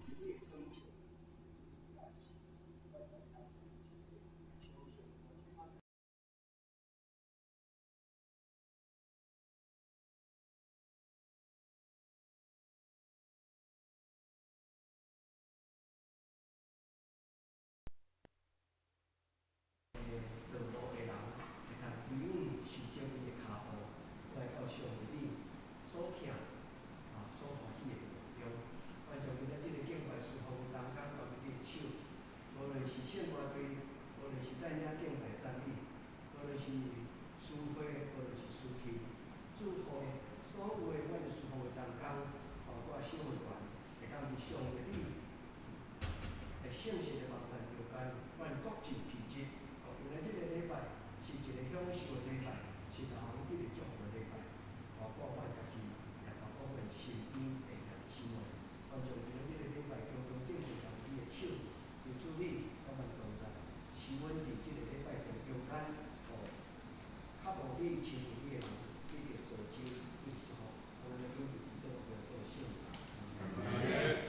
你的恳求，阮的相信。道路的人會當歸往受責任的跤步，來到上帝你所疼啊所歡喜的中。願將今仔這个敬拜事奉同工交佇你的手，無論是聖歌隊，無論是帶領敬拜讚美，無論是司會，無論是司琴，祝福所有的阮的事奉的同工，包括小會員，會當佇上帝你的聖潔的網站中間，阮各盡其職。哦，今仔這个禮拜是一个享受的禮拜，是人得著祝福的禮拜，包括阮家己，也包括阮身邊的兄弟姊妹。願將今仔這個禮拜恭恭敬敬交佇你的手，求主你佮阮同在，使阮佇這個禮拜中間，哦，較無你親近你的人，得著造就，得著祝福。我們來敬拜基督耶穌的聖名。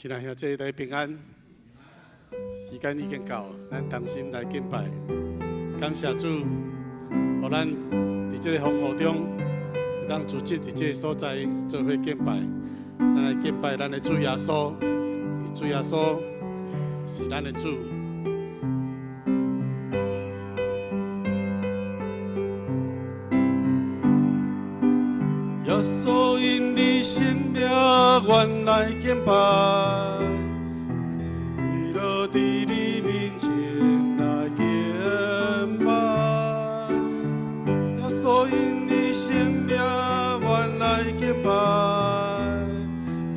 親愛兄弟，大家平安。時間已經到，咱同心來敬拜，感謝主，予咱佇這个風雨中，會當組織佇這个所在做伙敬拜。咱來敬拜咱的主耶穌，主耶穌是咱的主。耶穌因你聖名，阮來敬拜，跪落佇你面前來敬拜。耶穌因你聖名，阮來敬拜，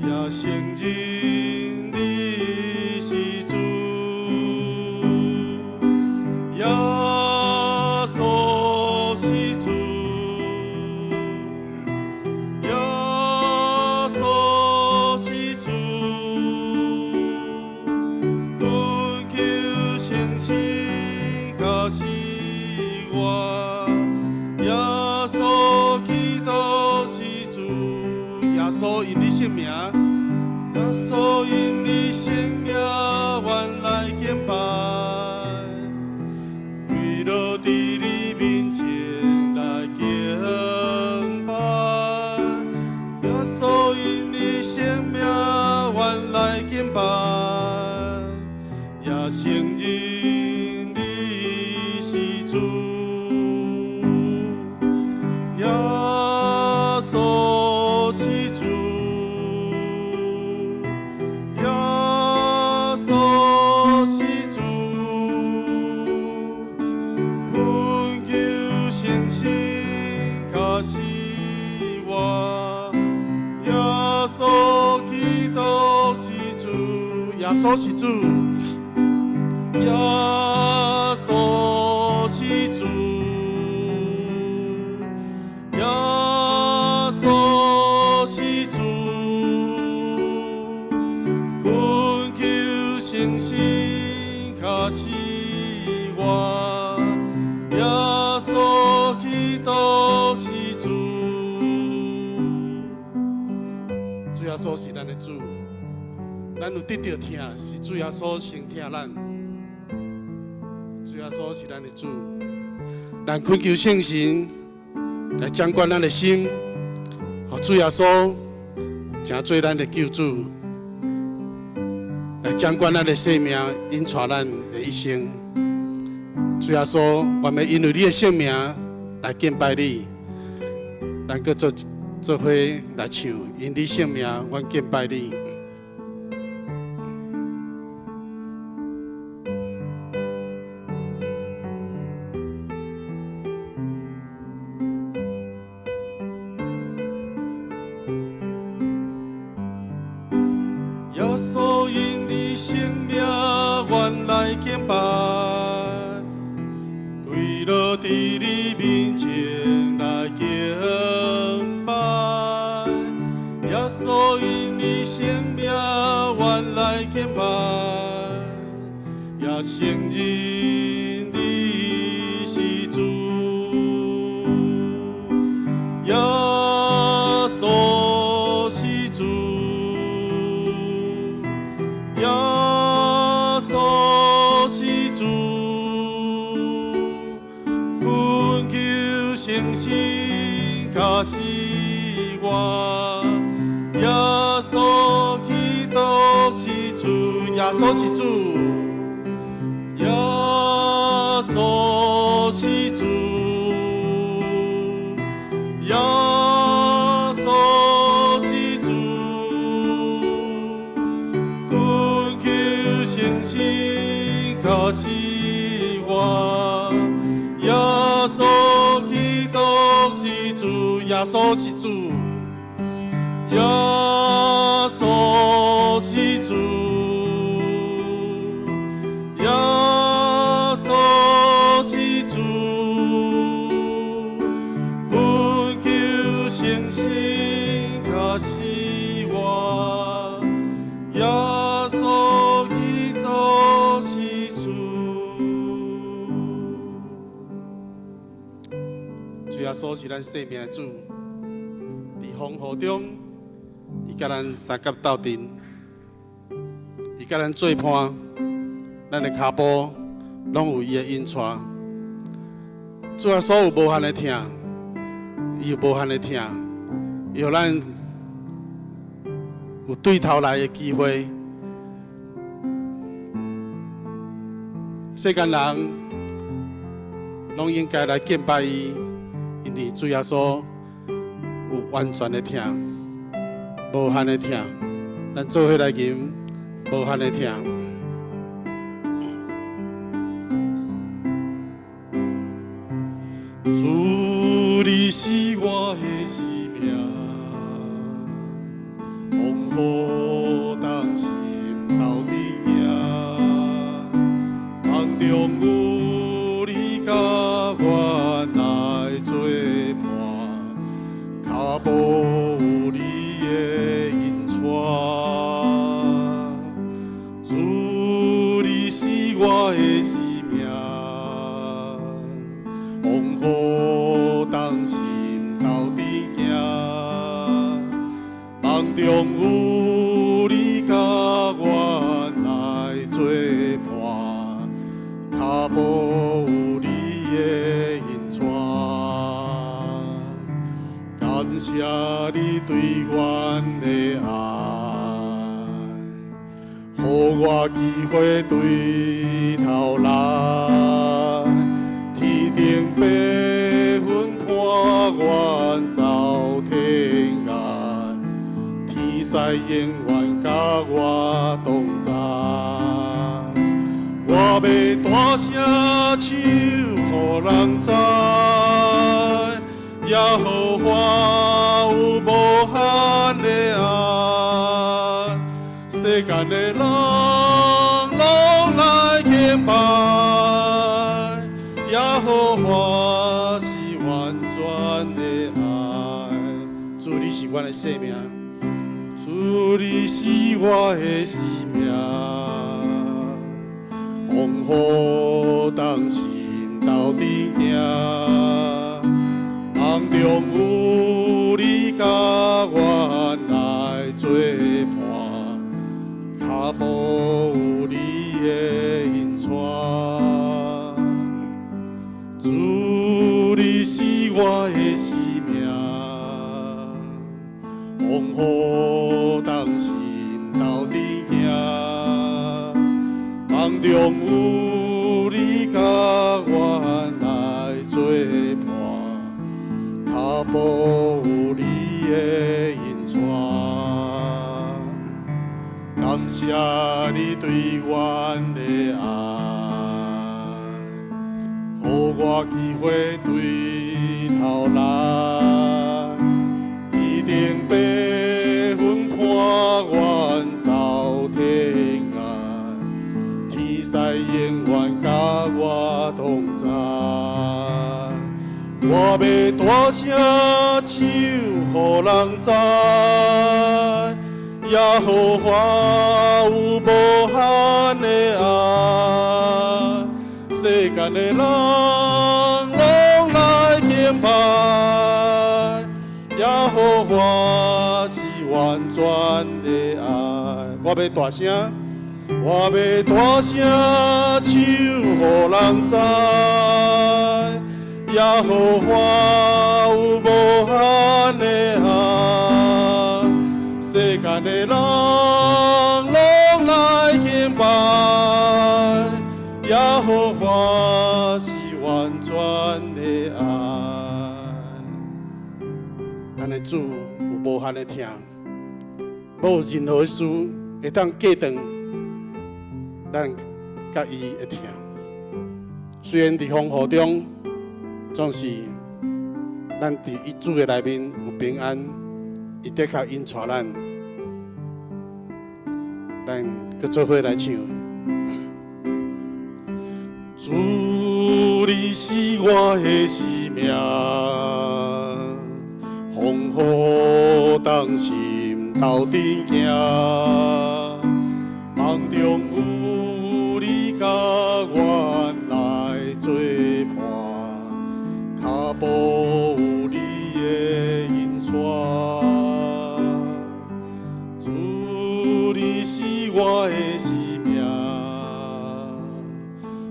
也承認你是主。耶穌是主。耶穌是主，懇求聖神加持我。耶穌基督是主，耶穌因你聖名，耶穌因你聖名，阮來敬拜，跪落佇你面前來敬拜。耶穌因你聖名，阮來敬拜，也承認你是主。耶穌是主，耶穌是主，懇求聖神加持我。耶穌基督是主，耶穌是主，耶穌是主，耶穌是主，懇求聖神加持我。耶穌基督是主，主耶穌是咱的主，咱有得著疼，是主耶穌先疼咱。主耶穌是咱的主，咱懇求聖神來掌管咱的心，予主耶穌成做咱的救主，來掌管咱的生命，引帶咱的一生。主耶穌，願欲因為你的聖名來敬拜你，咱閣做做伙來唱，因你聖名，阮敬拜你。耶穌因你聖名，阮來敬拜，跪落佇你面前來敬拜。耶穌因你聖名，阮來敬拜，也承認你是主。耶穌是主，耶穌是主，懇求聖神加持我。耶穌基督是主，耶穌是主，耶穌是主，耶穌是主，懇求聖神加持我。耶穌基督是主，耶穌是主，耶穌是主，耶穌是主，懇求聖神加持我。耶穌基督是主。主耶穌是咱生命的主，佇風雨中，伊佮咱相佮鬥陣。佮咱做伴，咱的跤步攏有伊的引帶。主耶穌有無限的疼，伊有無限的疼，伊予咱有對頭來的機會。世間人攏應該來敬拜伊，因為主耶穌有完全的疼，無限的疼。咱做伙來吟無限的疼。主，你是我的生命，風雨同心鬥陣行，夢中有你佮阮來做伴，跤步有你的引帶。主，你是我的生命，風雨同心鬥陣行，夢中有你佮阮來做伴，跤步有你的引帶。感謝你對阮的愛，予我機會對頭來，天頂白雲伴阮走天涯，天使永遠佮我同在。我欲大聲唱，予人知，耶和華有無限的愛，世間的人攏來敬拜，耶和華是完全的愛。主，你是阮的生命，主，你是我的生命，風雨同心鬥陣行，夢中有你佮阮來做伴，跤步有你的引帶。主，你是我的生命，風雨同心鬥陣行，夢中有你佮阮來做伴，跤步有你的引帶。感謝你對阮的愛，予我機會對頭來，天頂白雲伴阮走天涯，天使永遠佮我同在。我欲大聲唱，予人知，耶和華有無限的愛，世間的人攏來敬拜，耶和華是完全的愛。我欲大聲，我欲大聲唱，予人知，耶和華有無限的愛，世間的人攏來敬拜，耶和華是完全的愛。咱的主有無限的疼，無任何事會當隔斷咱佮伊的疼。雖然佇風雨中，總是咱佇伊主的內面有平安，伊的確引帶咱，咱閣做伙來唱。主，你是我的生命，風雨同心鬥陣行，夢中有你佮阮來做伴，跤步有你的引帶。主，你是是我的生命，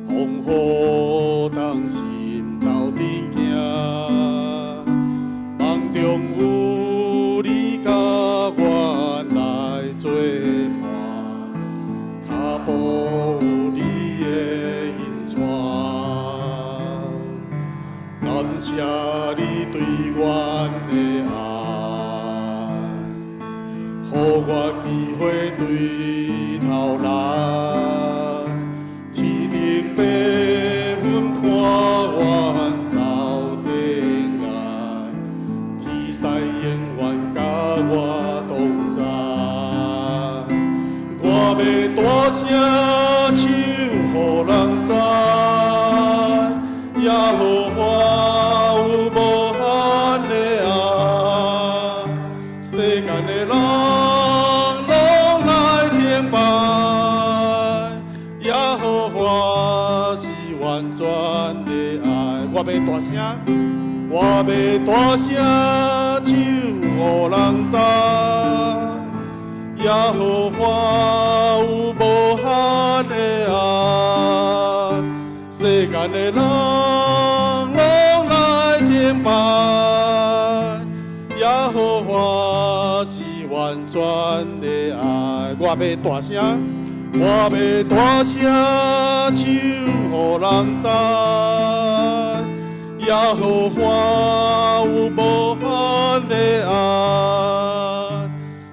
風雨同心鬥陣行，夢中有你佮阮來做伴，跤步有你的引帶，感謝你對阮的愛，予我機會對頭來，天頂白雲伴阮走天涯，天使永遠佮我同在。我欲大聲唱，予人知，耶和華有無限的愛，世間的人攏來敬拜，耶和華是完全的愛。我欲大聲，我欲大聲唱，予人知，耶和華有無限的愛，世間的人攏來敬拜，耶和華是完全的愛。我欲大聲，我欲大聲唱，予人知，耶和華有無限的愛，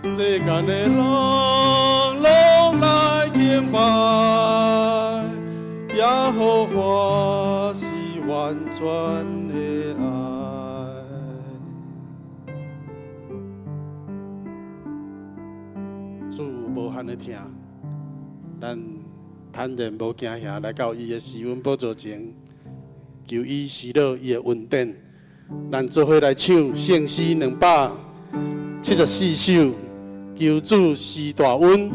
世間的人攏來敬拜，耶和華是完全的愛。主有無限的疼，咱坦然無驚嚇來到伊的施恩寶座前，求伊施落伊的恩典。咱做伙來唱聖詩274首，求主施大恩。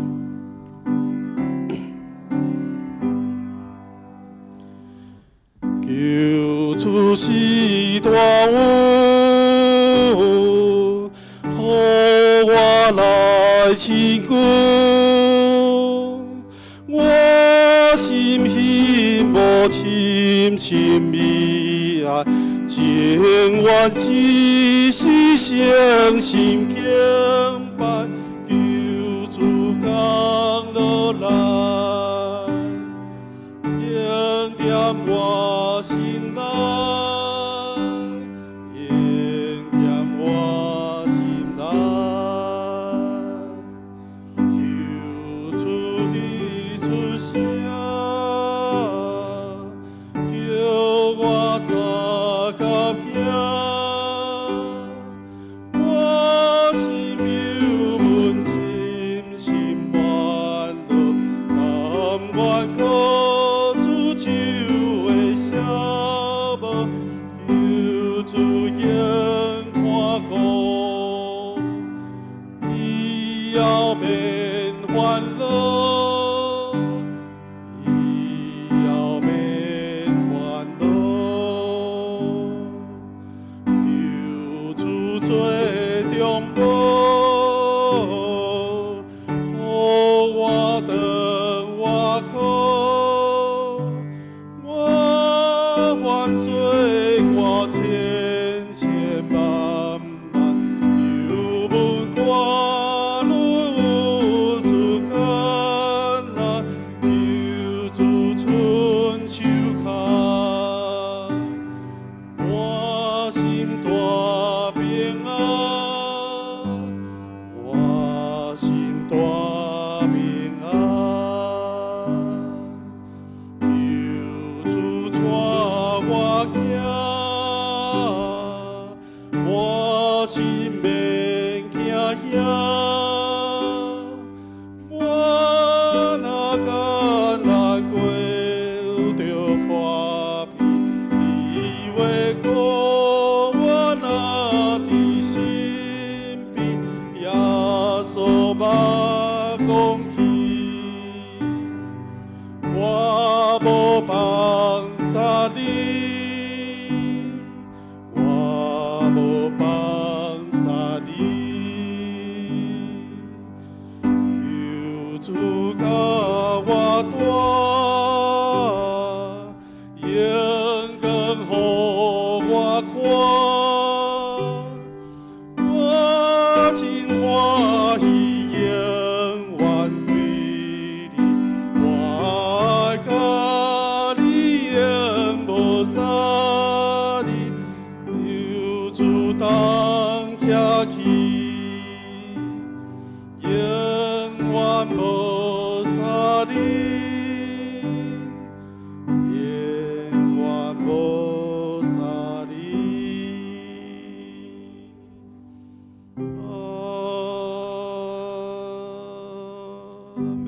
求主施大恩，予我來親近。我心希望深深的愛，情願一世誠心敬拜，求主降落來，應點我心內，應點我心內，求主你出聲，叫我相佮行，我心有阮深深歡樂，甘願靠主手的小無，求主應看顧，以後免煩惱，以後免煩惱，求主做中保，予我當我靠，我犯罪過千千萬萬，猶問看愈有主艱難，求主伸手牽，我心大平安，我心大平安。求主帶我行，我心免驚嚇。我若艱難過著破皮，你話顧我若佇身邊，耶穌捌講起，我無放捨你，我無放捨你。求主主佮我蹛，荣光予我看，我真歡喜永遠歸你，我愛佮你永無相離，有主同徛起，永遠無相離，永遠無相離。阿們。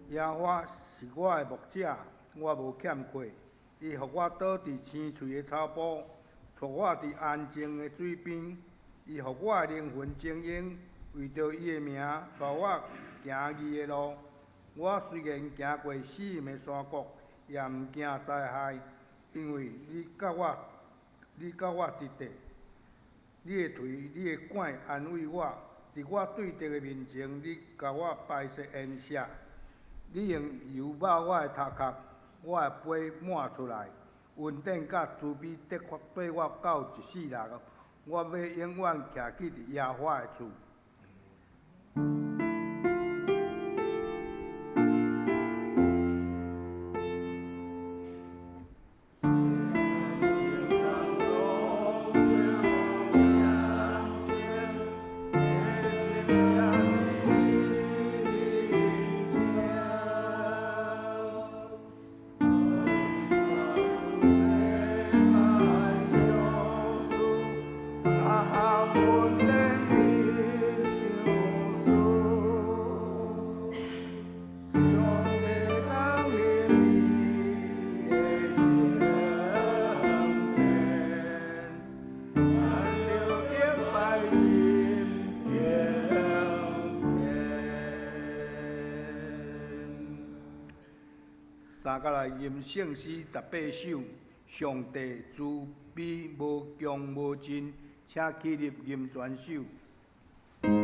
耶和華是我的牧者，我無欠缺。伊予我倒佇青翠的草埔，帶我佇安靜的水邊。伊予我的靈魂晶瑩，為著伊的名，帶我行義的路。我雖然行過死蔭的山谷，也毋驚災害，因為你佮我佇咧。你的槌、你的拐安慰我，佇我對敵的面前，你共我擺設筵席。你用油抹我的頭殼，我的杯滿出來。恩典佮慈悲的確綴我到一世人，我欲永遠徛記佇耶和華的厝。三角來吟聖詩18首，上帝慈悲無窮無盡，請起立吟全首。上帝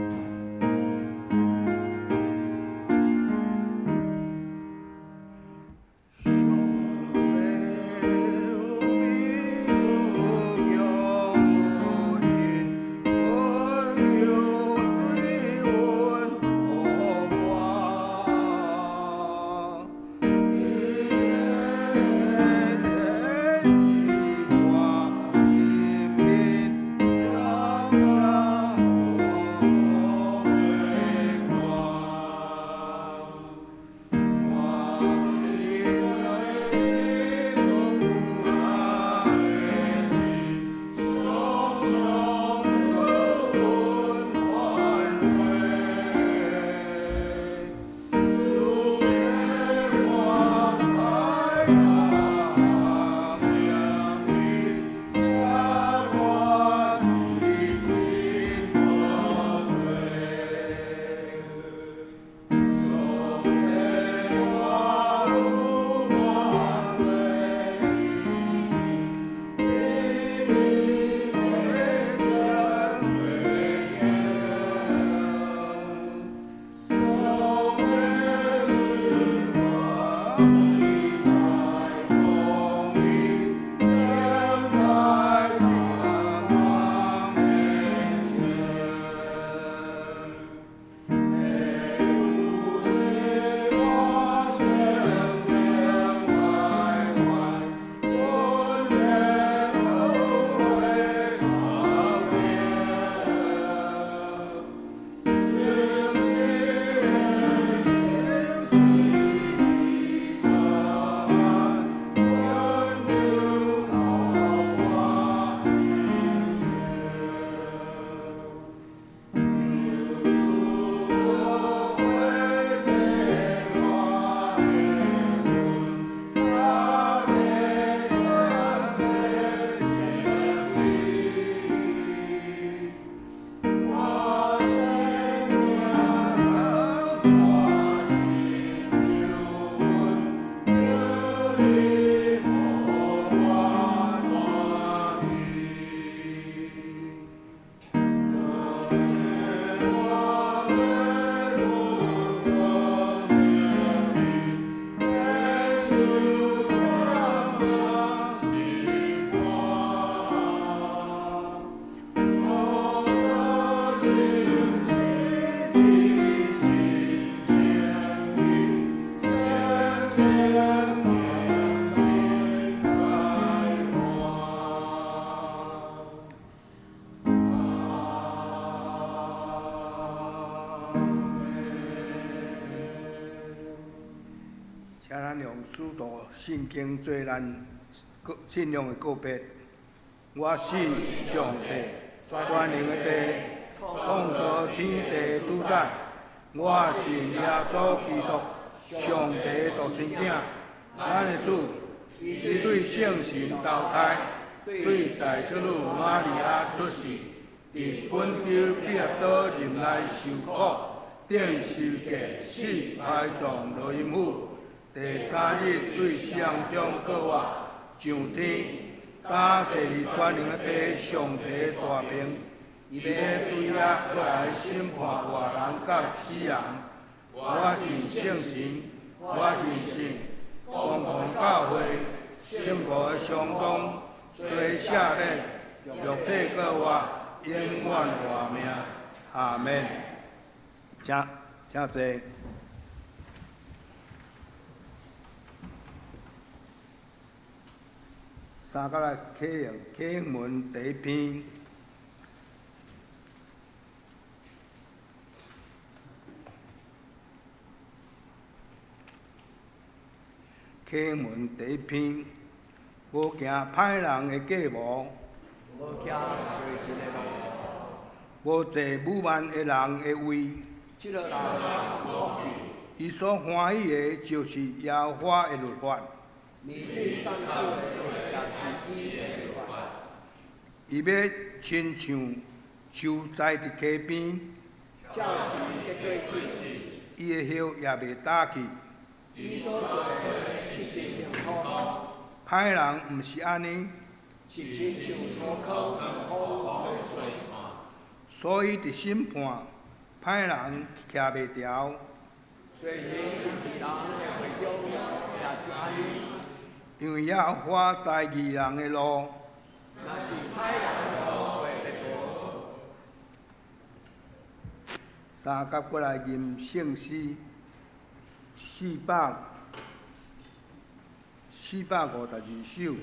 請咱用使徒信經做咱信仰的告別。我信上帝，全能的父，創造天地主宰。我信耶穌基督，上帝獨生囝，咱的主。伊對聖神投胎，對在聖女瑪利亞出世，佇本丟彼拉多任內受苦，釘十架，死，埋葬落陰府。第三日對死人中復活，上天，搭坐佇全能的父上帝大爿。伊欲對遐閣來審判活人佮死人。我信聖神，我相信公同教會，聖徒的相通，罪赦免，肉體復活，永遠活命。阿門。請請坐。三角來啟用啟用文第一篇。啟用文第一篇，無行歹人的計謀，無徛罪人的路，無坐侮慢的人的位。這個人有福氣。伊所歡喜的，就是耶和華的律法。每日散修的，也是伊的律法。伊欲親像樹栽佇溪邊，照時結果子。伊的葉也袂焦去。伊所做的必真幸福。歹人毋是按呢，是親像粗糠予風吹散。所以佇審判，歹人徛袂牢。罪人佇義人的會中也是按呢。因為耶和華知義人的路。若是歹人的路會滅亡。三甲過來吟聖詩452首。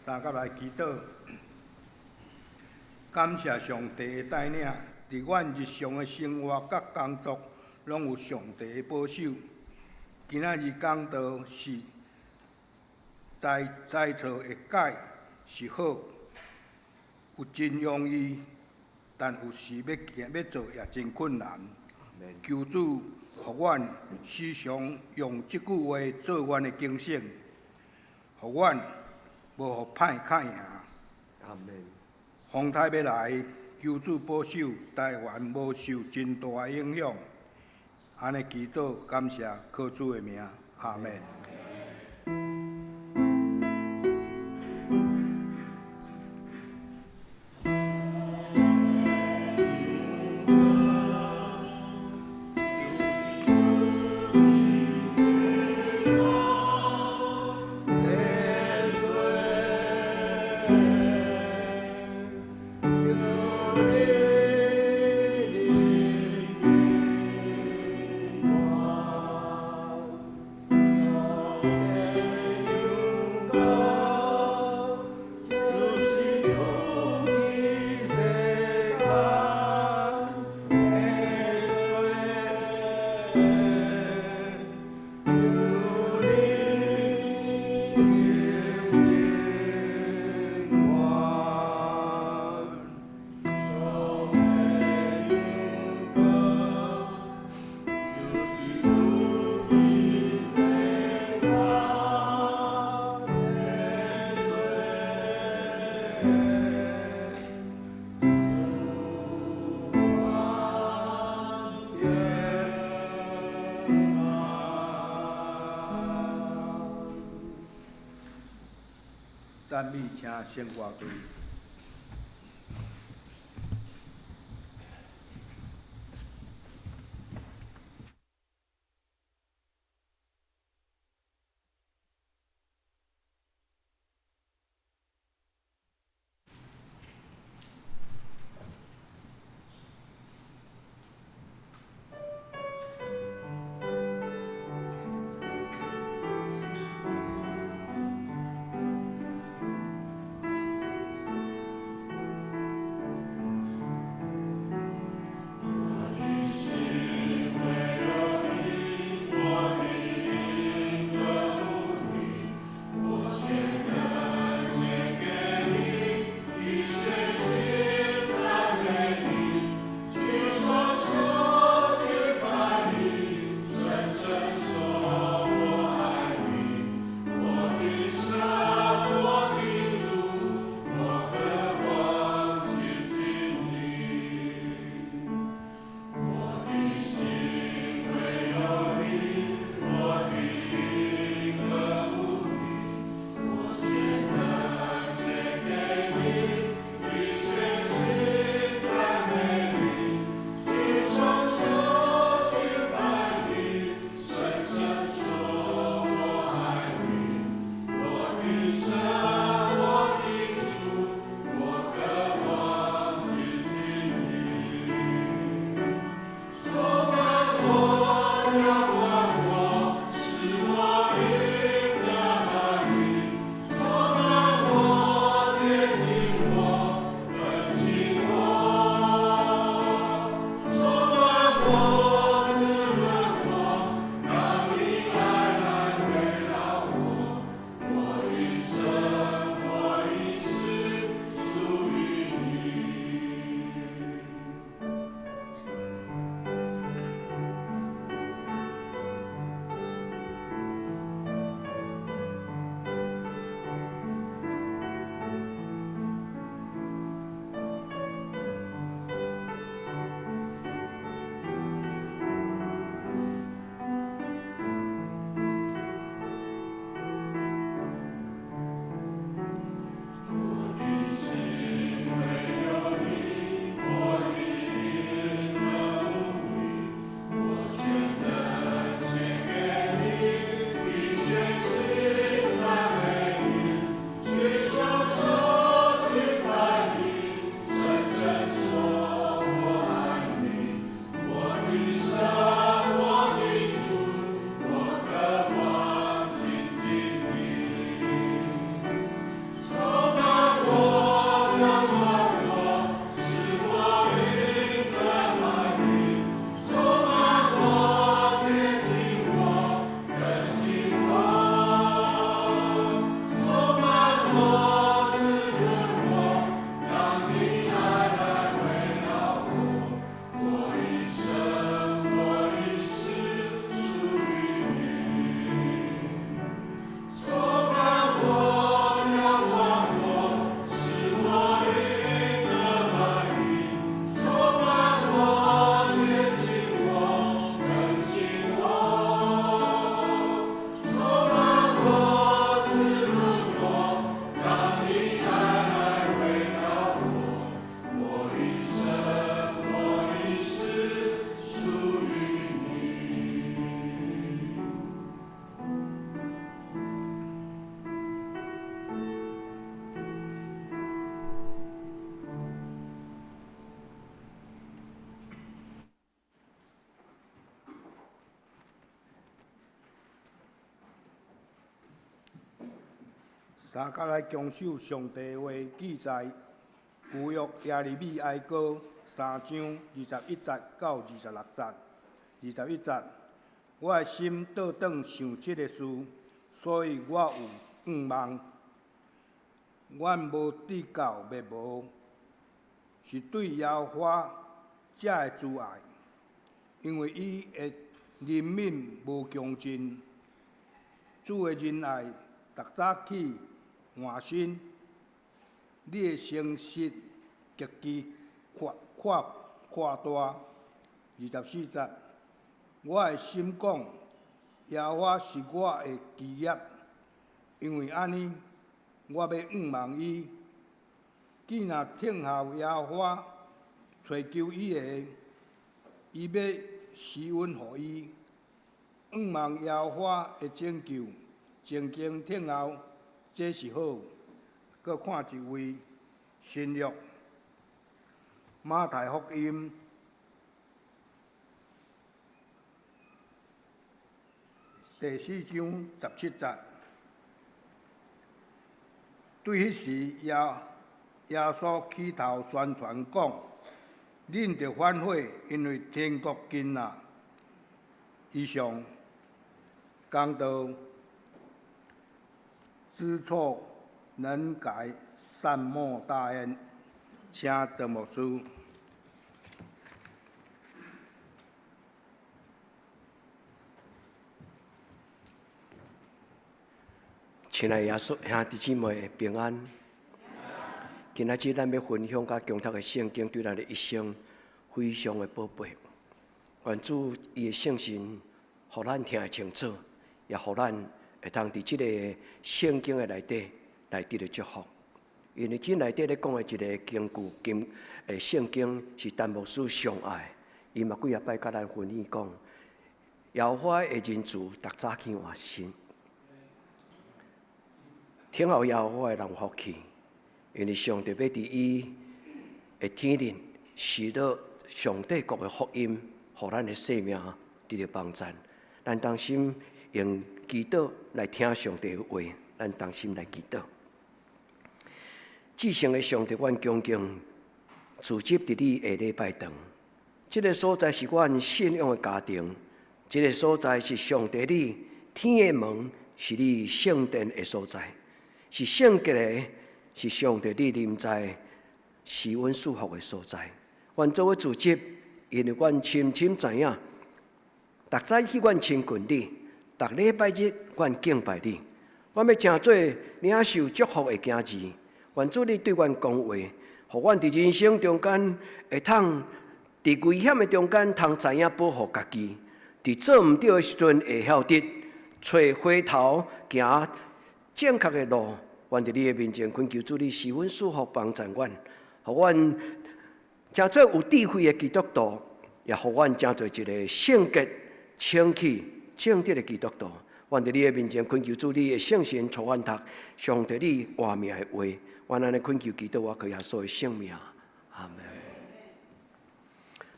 三甲來祈禱，感謝上帝的帶領，佇阮日常的生活佮工作，攏有上帝的保守。今仔日講道是知知錯會改是好，有真容易，但有時欲行欲做也真困難。求主予阮時常用這句話做阮的警醒，予阮無予歹較贏。阿門。風颱欲來，求主保守台灣無受真大的影響。按呢祈禱，感謝靠主的名，阿門。讚美請聖歌隊。三角來強守上帝話記載，舊約耶利米哀歌三章21節到26節。21節，我的心倒轉想這个事，所以我有向望。阮無至到滅亡，是對耶和華才會慈愛，因為伊的憐憫無窮盡。主的仁愛逐早起換新，你的誠實極其闊闊闊大。24節，我的心講，耶和華是我的基業，因為按呢，我欲向望伊。既若等候耶和華，揣求伊的，伊欲施恩予伊。向望耶和華的拯救，靜靜等候，這是好。閣看一位新約馬太福音第4章17節。對彼時，耶穌起頭宣傳講：恁著反悔，因為天國近啦。以上講道知錯能改，善莫大焉，請鄭牧師。親愛耶穌兄弟姊妹平安。今仔日咱欲分享佮共讀的聖經，對咱的一生非常的寶貝。願主伊的聖神，予咱聽會清楚，也予咱會當佇這个聖經的內底來得著祝福。因為這內底咧講的一个經句經的聖經是陳牧師上愛，伊嘛幾仔擺佮咱分享講，耶和華的仁慈逐早起換新。聽候耶和華的人有福氣，因為上帝欲佇伊的天頂施落上帝國的福音，予咱的生命得著幫贊。咱同心用祈禱來聽上帝的話，咱同心來祈禱。至聖的上帝，阮恭敬聚集佇你的禮拜堂，這个所在是阮信仰的家庭，這个所在是上帝你天的門，是你聖殿的所在。是聖潔的，是上帝你臨在施恩賜福的所在。阮做伙聚集，因為阮深深知影，逐早起阮親近你，逐禮拜日阮敬拜你。阮欲成做領受祝福的囝兒。願主你對阮講話，予阮佇人生中間會通佇危險的中間通知影保護家己，佇做毋對的時陣會曉得揣回頭行正確的路，阮佇你的面前懇求主，你施恩賜福幫助阮，予阮成做有智慧的基督徒，也予阮成做一个聖潔、清氣、正直的基督徒。阮佇你的面前懇求主，你的聖神帶阮讀上帝你活命的話，阮按呢懇求祈禱，我靠耶穌的聖名，阿門。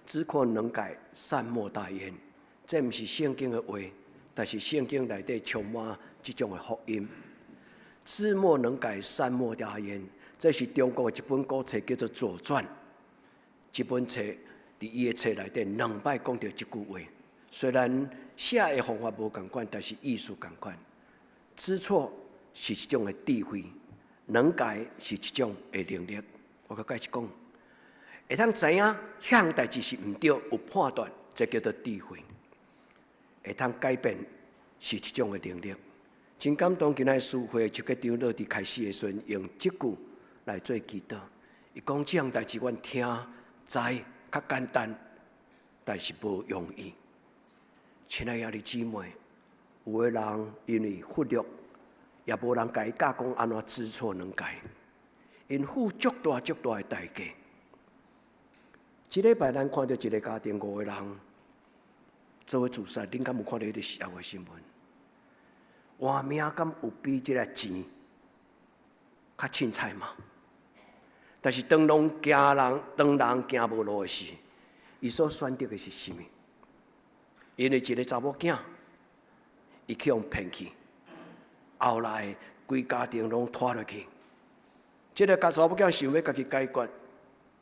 知錯能改，善莫大焉。這毋是聖經的話，但是聖經內底充滿這種的福音。知錯能改，善莫大焉。這是中國的一本古冊，叫做《左傳》。這本冊佇伊的冊內底兩擺講著這句話。雖然寫的方法無仝款，但是意思仝款。知錯是一種的智慧，能改是一種的能力。我閣解釋講，會當知影彼項代誌是毋對，有判斷，這叫做智慧。會當改變是一種的能力。真感動，今仔日司會就閣長老佇開始的時陣，用這句來做祈禱。伊講這項代誌，阮聽知較簡單，但是無容易。親愛兄弟姊妹，有的人因為忽略，也無人共伊教講按怎知錯能改，𪜶付足大足大的代價。這禮拜咱看著一个家庭五个人做伙自殺，恁敢有看著彼个時候的新聞？活命敢有比這个錢較凊彩嗎？但是當攏行人，當人行無路的時，伊所選擇的是啥物？因為一个查某囝，伊去予騙去，後來規家庭攏拖落去。這个查某囝想欲家己解決，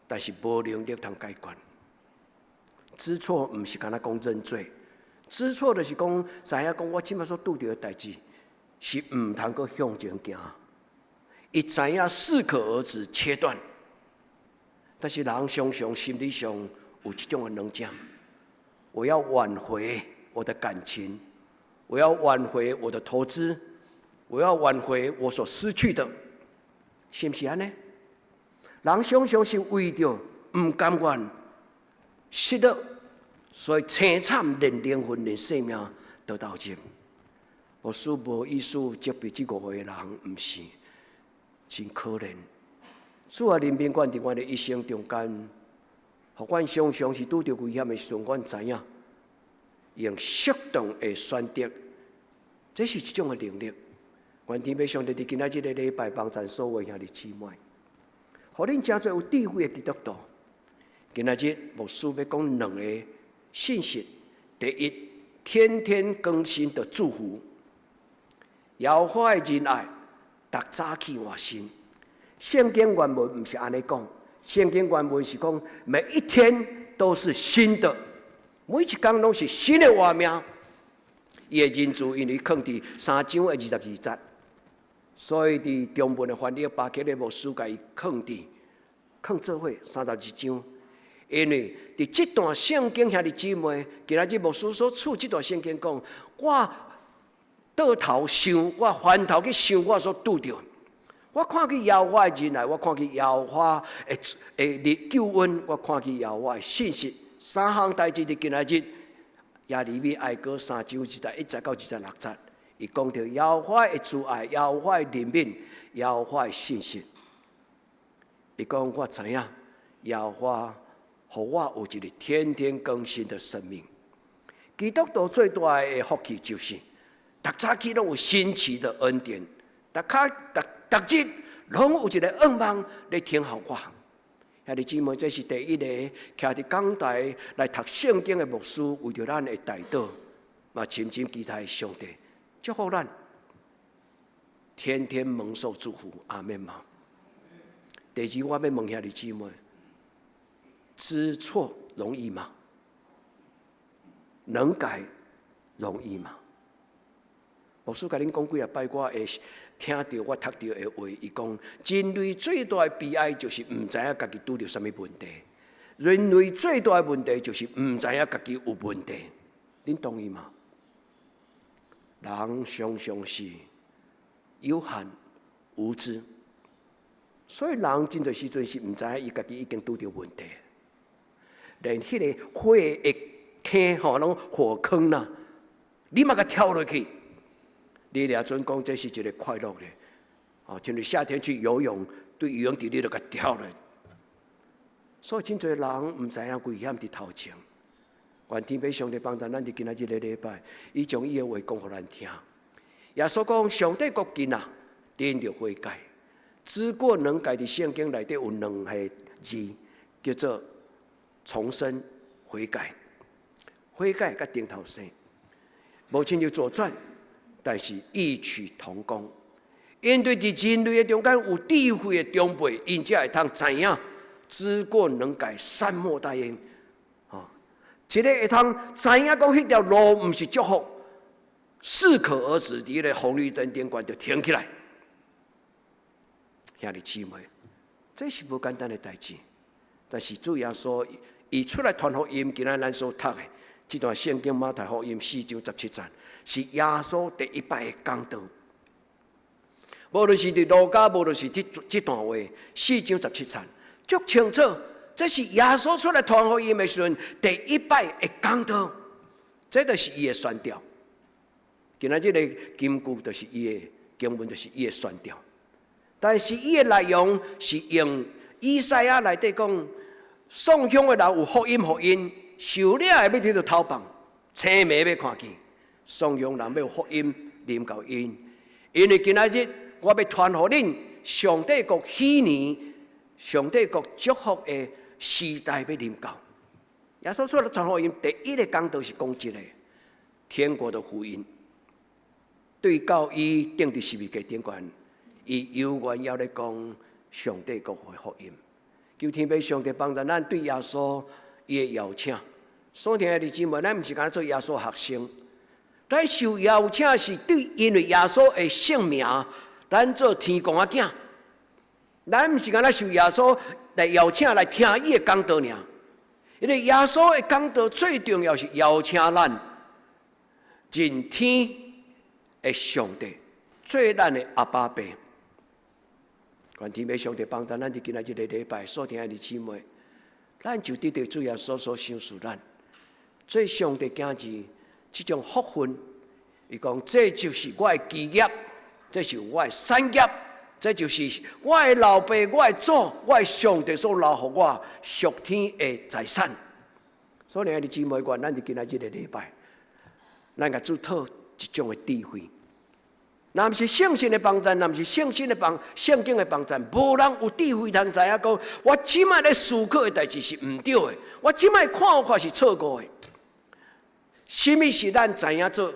但是無能力通解決。知錯毋是干焦講認罪，知錯就是講知影講我這擺所拄著的代誌是毋通閣向前行。伊知影適可而止，切斷。但是人常常心理上有這種的軟弱，我要挽回我的感情，我要挽回我的投資，我要挽回我所失去的，是毋是按呢？人常常是為著毋甘願失落，所以凄慘連靈魂連性命都投入。牧師無意思責備這五個人，毋是真可憐。主啊，憐憫阮佇阮的一生中間，予阮常常是拄著危險的時陣，阮知影用適當的選擇，這是一種的能力。願天父上帝佇今仔這个禮拜幫贊所有兄弟姊妹，予恁成做有智慧的基督徒。今仔日牧師欲講兩个信息：第一，天天更新的祝福，耶和華的仁愛，逐早起換新。聖經原文毋是按呢講，聖經原文是講每一天都是新的，每一工攏是新的活命。伊的仁慈因為囥佇三章的22節，所以佇中文的翻譯巴克禮牧師共伊囥佇囥做伙32章。因為佇這段聖經兄弟姊妹，今仔日牧師所取這段聖經講，我倒頭想，我翻頭去想我所拄著。我看見耶和華的仁愛，我看見耶和華的救恩，我看見耶和華的信實。三項代誌佇今仔日，耶利米哀歌三章21節到26節，伊講著耶和華的慈愛、耶和華的憐憫、耶和華的信實。伊講我知影耶和華予我有一个天天更新的生命。基督徒最大的福氣就是，逐早起攏有新奇的恩典，逐較逐逐日攏有一个願望咧聽候我。兄弟姊妹，這是第一个徛佇講台來讀聖經的牧師，為著咱的代禱，嘛深深期待上帝祝福咱，天天蒙受祝福。阿們嗎？第二，我欲問兄弟姊妹，知錯容易嗎？能改容易嗎？牧師共恁講幾仔擺，我會聽著我讀著的話，伊講人類最大的悲哀就是毋知影家己拄著啥物問題。人類最大的問題就是毋知影家己有問題。恁同意嗎？人常常是有限無知，所以人真濟時陣是毋知影伊家己已經拄著問題。連彼个火的坑吼，攏火坑啦，你嘛共跳落去。你掠準講這是一个快樂的，哦，像你夏天去游泳，對游泳池你就共跳落。所以真濟人毋知影危險佇頭前。願天父上帝幫助咱佇今仔這个禮拜，伊將伊的話講予咱聽。耶穌講：上帝國近啊，恁著悔改。知過能改佇聖經內底有兩个字，叫做重生、悔改。悔改佮重頭生，無親像左傳。但是異曲同工，因對佇人類的中間有智慧的長輩，𪜶才會通知影知過能改，善莫大焉。啊，一个會通知影講彼條路毋是祝福，適可而止，佇彼个紅綠燈頂懸就停起來。兄弟姊妹，這是無簡單的代誌，但是主耶穌伊出來傳福音，今仔咱所讀的這段聖經馬太福音四章十七節，是耶穌第一擺的講道。無論是佇路加，無論是這段話，四章十七節，足清楚，這是耶穌出來傳福音的時陣第一擺的講道，這就是伊的宣調。今仔這个金句就是伊的經文，就是伊的宣調。但是伊的內容是用以賽亞內底講，送香的人有福音予𪜶，受掠的欲得著逃放，青暝欲看見，送香人欲有福音臨到𪜶，因為今仔日我欲傳予恁上帝國禧年，上帝國祝福的時代欲臨到。耶穌出來傳福音，第一个講道是講這个天國的福音，對到伊釘佇十字架頂懸。伊猶原猶咧講上帝國的福音。求天父上帝幫助咱對耶穌伊的邀請。所聽的弟姊妹，咱毋是干焦做耶穌學生，咱受邀請是對，因為耶穌的聖名，咱做天公仔囝。咱毋是干焦受耶穌來邀請來聽伊的講道爾，因為耶穌的講道最重要是邀請咱認天的上帝，做咱的阿爸父。願天父上帝幫助咱佇今仔日個禮拜所聽的姊妹，咱就得著主耶穌所賞賜咱，做上帝囝兒這種福分。伊講這就是我的基業，這是我的產業，這就是我的老爸、我的祖、我的上帝所留予我屬天的財產。所以，兄弟姊妹，願咱佇今仔日個禮拜，咱共主討一種的智慧。若毋是聖神的幫助，若毋是聖經的幫聖經的幫助，無人有智慧通知影講，我這擺咧思考的代誌是毋對的，我這擺看法是錯誤的。啥物是咱知影做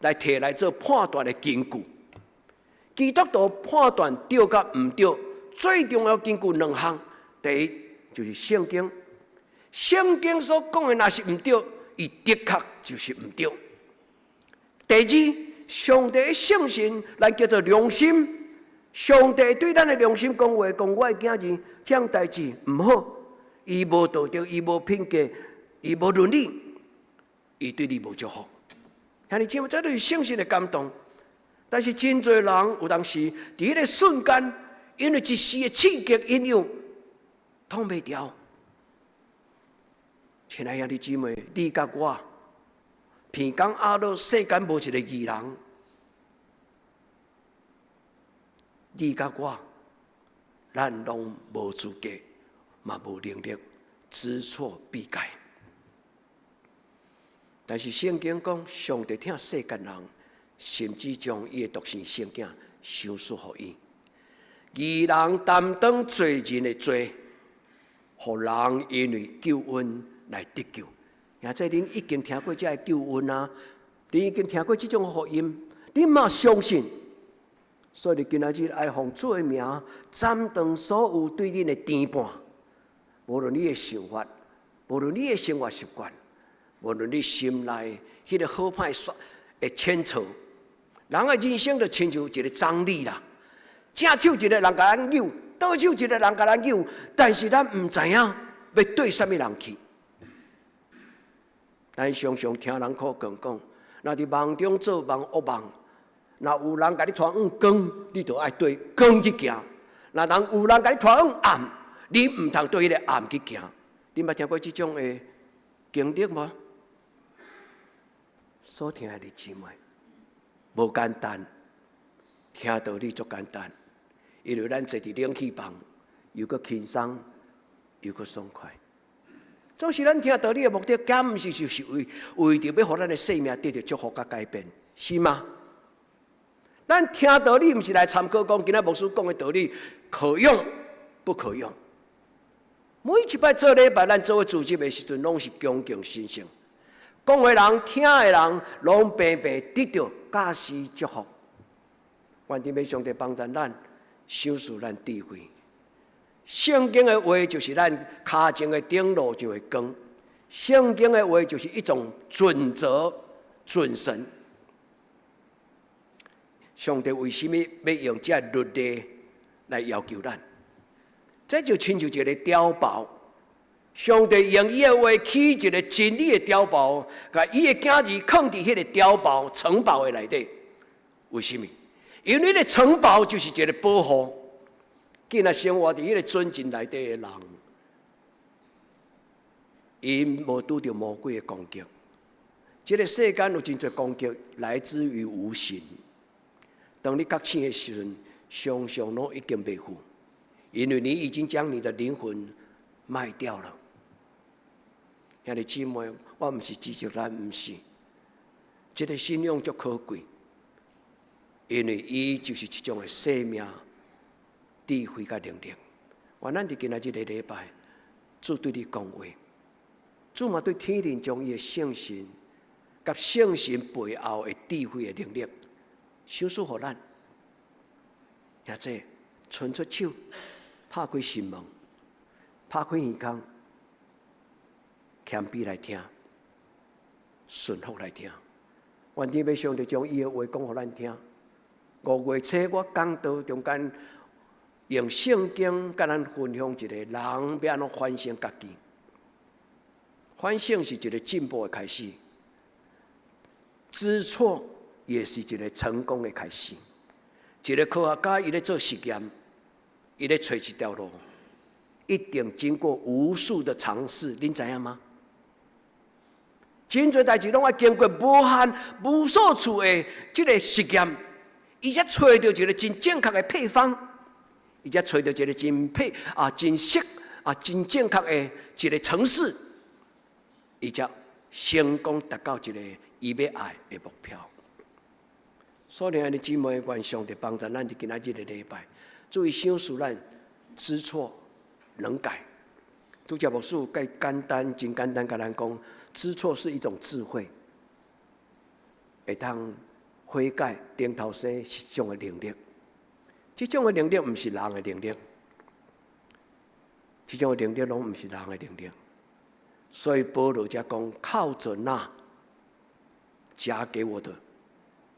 來提來做判斷的根據？基督徒判斷對佮毋對，最重要根據兩項。第一就是聖經，聖經所講的若是毋對，伊的確就是毋對。第二，上帝的聖神，咱叫做良心。上帝對咱的良心講話，講我的囝兒這樣代誌毋好，伊無道德，伊無品格，伊無倫理，伊對你無祝福。兄弟姊妹，這就是聖神的感動。但是真濟人有當時佇彼个瞬間，因為一時的刺激影響，擋袂牢。親愛兄弟姊妹，你佮我，鼻公阿樂世間無一个義人，你佮我，咱攏無資格，嘛無能力知錯必改。但是聖經講，上帝疼世間人，甚至將伊的獨生聖子賞賜予伊，義人擔當罪人的罪，予人因為救恩來得救。也這恁已經聽過這个救恩啊，恁已經聽過這種福音，恁嘛相信。所以你今仔日愛奉主的名，斬斷所有對恁的牽絆，無論你的想法，無論你的生活習慣，無論你心內彼个好歹煞的牽扯，人的人生就親像一个張力啦。正手一个人共咱扭，倒手一个人共咱扭，但是咱毋知影欲對啥物人去。咱常常聽人口講講，若佇夢中做夢惡夢，若有人共你拖往光，你就愛對光去行；若人有人共你拖往暗，你毋通對彼个暗去行。你捌聽過這種的經歷無？所聽的姊妹，無簡單，聽道理足簡單，因為咱坐佇冷氣房，又閣輕鬆，又閣爽快。總是咱聽道理的目的，敢毋是就是為為著欲予咱的生命得著祝福佮改變，是嗎？咱聽道理毋是來參考講，今仔牧師講的道理可用不可用？每一擺做禮拜，咱做伙聚集的時陣，攏是恭敬神聖。講的人、聽的人，攏平白得著教師祝福。願天父上帝幫助咱，賞賜咱智慧。聖經的話就是咱跤前的燈，路上的光。聖經的話就是一種準則、準繩。上帝為啥物欲用這律例來要求咱？這就親像一个碉堡。上帝用伊的話起一个真理的碉堡，共伊的囝兒囥佇彼个碉堡城堡的內底。為啥物？因為彼个城堡就是一个保護。囝仔生活佇彼个尊敬內底的人，𪜶無拄著魔鬼的攻擊。這个世間有真濟攻擊來自於無形。當你覺醒的時陣，常常攏已經袂赴，因為你已經將你的靈魂賣掉了。兄弟姊妹，我毋是指責咱，毋是。這个信仰足可貴，因為伊就是一種的生命智慧佮能力。願咱佇今仔這个禮拜，主對你講話，主嘛對天靈將伊的聖神佮聖神背後的智慧的能力，賞賜予咱。兄弟，伸出手，拍開心門，拍開耳孔，謙卑來聽，順服來聽。願天父上帝將伊的話講予咱聽。五月初我講道中間，用聖經佮咱分享一個人欲按怎反省家己。反省是一個進步的開始，知錯也是一個成功的開始。一個科學家伊咧做實驗，伊咧揣一條路，一定經過無數的嘗試，恁知影嗎？真濟代誌攏愛經過無限無數次的這個實驗，伊才揣著一個真正確的配方，伊才揣著一個真配啊、真適啊、真正確的一個程式，伊才成功達到一個伊欲愛的目標。所以，兄弟姊妹，願上帝幫助咱佇今仔日的禮拜，注意賞賜咱知錯能改。拄才牧師蓋簡單，真簡單，共咱講，知錯是一種智慧，會當悔改、重頭生是一種的能力。這種的能力毋是人的能力，這種的能力攏毋是人的能力。所以保羅才講，靠著那加給我的，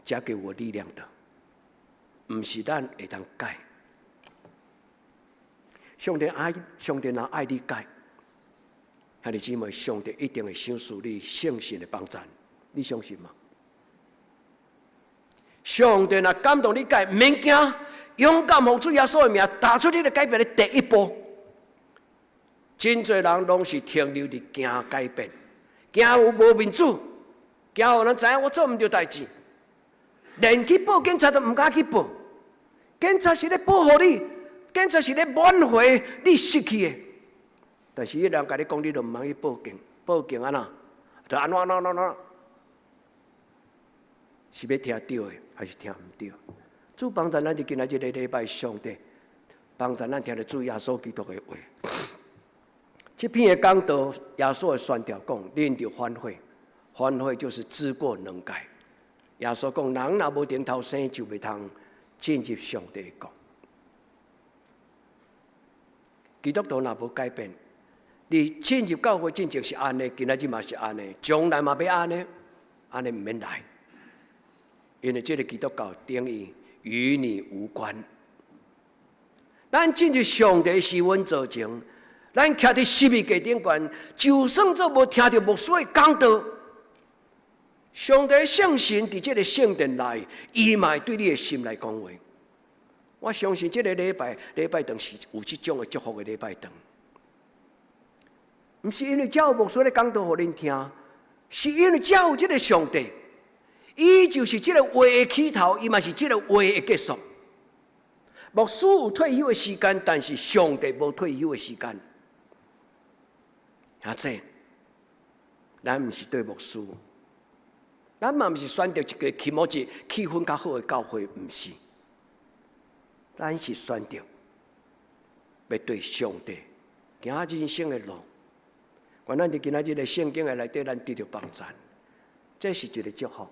加給我力量的，毋是咱會當改。上帝愛，上帝若愛你改，兄弟姊妹，上帝一定會賞賜你聖神的幫贊，你相信嗎？上帝若感動你改，免驚，勇敢奉主耶穌的名，踏出你的改變的第一步。真濟人攏是停留佇驚改變，驚有無面子，驚予人知影我做毋著代誌，連去報警察都毋敢去報。警察是咧保護你，警察是咧挽回你失去的。但是彼人共你講，你就毋通去報警，報警按怎？就按怎按怎按怎？是欲聽著的，還是聽毋著？主幫助咱佇今仔日這個禮拜，上帝幫助咱聽著主耶穌基督的話。這篇的講道，耶穌的宣教講，恁著反悔，反悔就是知過能改。耶穌講，人若無重頭生，就袂通進入上帝的國。基督徒若無改變，你進入教會進前是按呢，今仔日嘛是按呢，將來嘛欲按呢，按呢毋免來，因為這個基督教等於與你無關。咱進入上帝施恩座前，咱徛佇十字架頂懸，就算做無聽著牧師的講道，上帝聖神佇這個聖殿內，伊嘛會對你的心來講話。我相信這個禮拜禮拜堂是有這種的祝福的禮拜堂，毋是因為遮有牧師咧講道予恁聽，是因為遮有這個上帝，伊就是這個話的起頭，伊嘛是這個話的結束。牧師有退休的時間，但是上帝無退休的時間。啊，這咱毋是對牧師，咱嘛毋是選擇一個起某一氣氛較好的教會，毋是。咱是選擇欲對上帝行人生的路。願咱佇今仔日的聖經的內底，咱得著幫贊。這是一個祝福。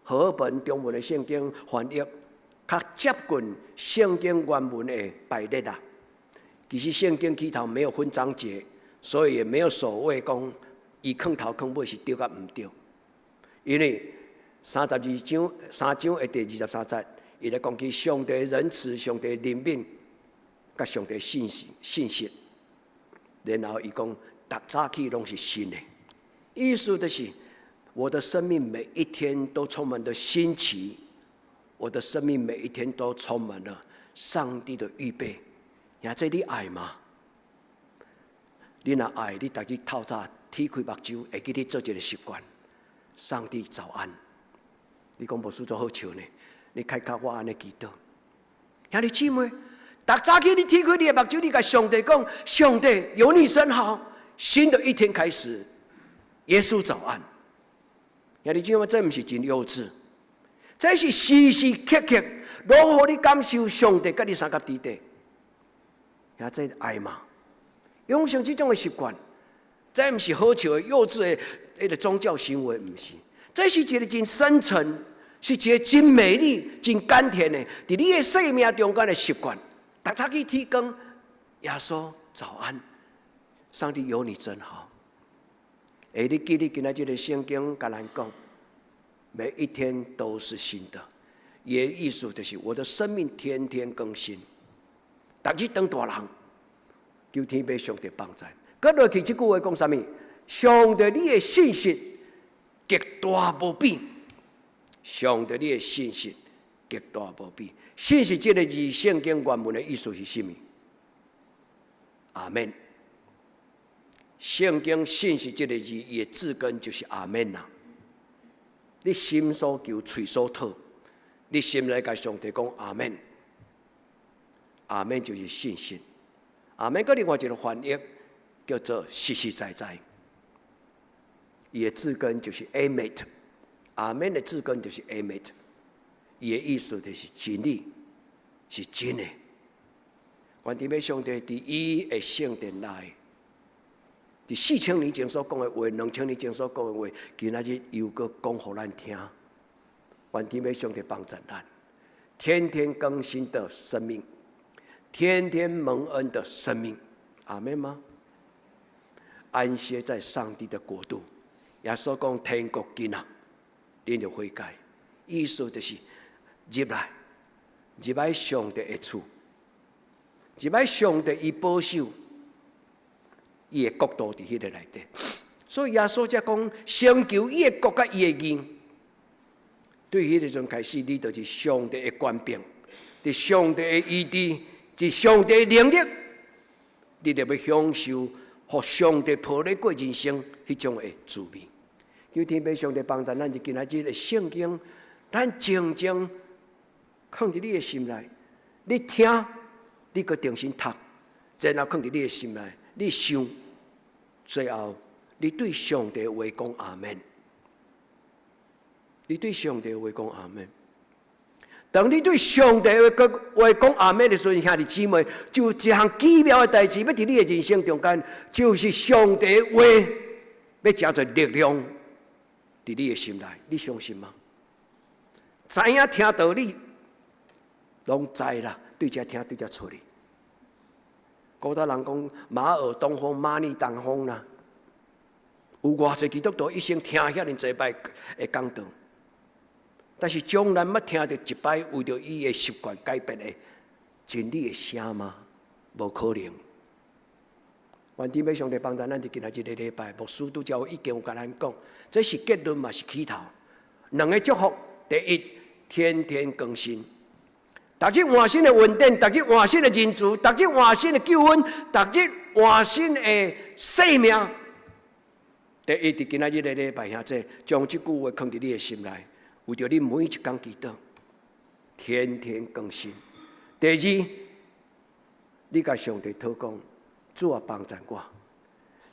和合本中文的聖經翻譯較接近聖經原文的排列啦。其實聖經起頭沒有分章節，所以也沒有所謂講伊囥頭囥尾是對佮毋對。因為32章三章的第23節，伊咧講起上帝仁慈、上帝憐憫、佮上帝信實、信實。然後伊講，逐早起攏是新的，意思就是我的生命每一天都充滿著新奇，我的生命每一天都充滿了上帝的預備。兄弟你愛嗎？你若愛，你逐日透早鐵開目睭，會記得做一個習慣。上帝早安。你講牧師足好笑呢？你開口我按呢祈禱。兄弟姊妹，逐早起你鐵開你的目睭，你共上帝講：上帝有你真好。新的一天開始，耶穌早安。兄弟姊妹，這毋是真幼稚，這是時時刻刻攏予你感受上帝佮你相佮佇底。兄弟愛嗎？養成這種的習慣，這毋是好笑的幼稚的彼個宗教行為，毋是。這是一個真深層、是一个真美麗、真甘甜的，佇你的生命中間的習慣。逐早起天光，耶穌早安，上帝有你真好。欸，你記得今仔這个聖經共咱講，每一天都是新的，伊的意思就是我的生命天天更新。逐日當大人，求天父上帝幫助。閣落去這句話講啥物？上帝你的信實極大無比。上帝你的信實極大無比。信實這个字，聖經原文的意思是啥物？阿們。聖經信實這个字，伊的字根就是阿們啦。你心所求，喙所討，你心內共上帝講阿們。阿們就是信實。阿們閣另外一个翻譯叫做實實在在。伊的字根就是 emet，阿們的字根就是 emet，伊的意思就是真理，是真的。願天父上帝佇伊的聖殿內，佇4000年前所講的話，2000年前所講的話，今仔日又閣講予咱聽。願天父上帝幫助咱，天天更新的生命，天天蒙恩的生命，阿們嗎？安歇在上帝的國度。耶穌講天國近啊，恁著悔改，意思就是入來，入來上帝的厝，入來上帝伊保守伊的國度佇彼个內底。所以耶穌才講，先求伊的國佮伊的義。對彼个時陣開始，你就是上帝的權柄，佇上帝的醫治，佇上帝的能力，你就欲享受，予上帝抱咧過人生彼種的滋味。求天父上帝幫助咱，佇今仔日的聖經，咱靜靜囥佇你的心內，你聽，你閣重新讀，然後囥佇你的心內，你想，最後你對上帝話講阿們，你對上帝話講阿們。當你對上帝話講阿們的時陣，兄弟姊妹，就一項奇妙的代誌，欲佇你的人生中間，就是上帝話欲成做力量，佇你的心內，你相信嗎？知影聽道理，攏知啦，對遮聽對遮出去。古早人講馬耳東風，馬膩東風啦。有偌濟基督徒一生聽遐爾濟擺的講道，但是從來毋捌聽著一擺為著伊的習慣改變的真理的聲嗎？無可能。願天父上帝幫助咱佇今仔這个禮拜，牧師拄才已經有共咱講，這是結論嘛是起頭。兩个祝福，第一，天天更新，逐日換新的恩典，逐日換新的仁慈，逐日換新的救恩，逐日換新的生命。第一，佇今仔日的禮拜，兄弟，將這句話囥佇你的心內，為著你每一工祈禱，天天更新。第二，你共上帝禱講，主啊，幫助我。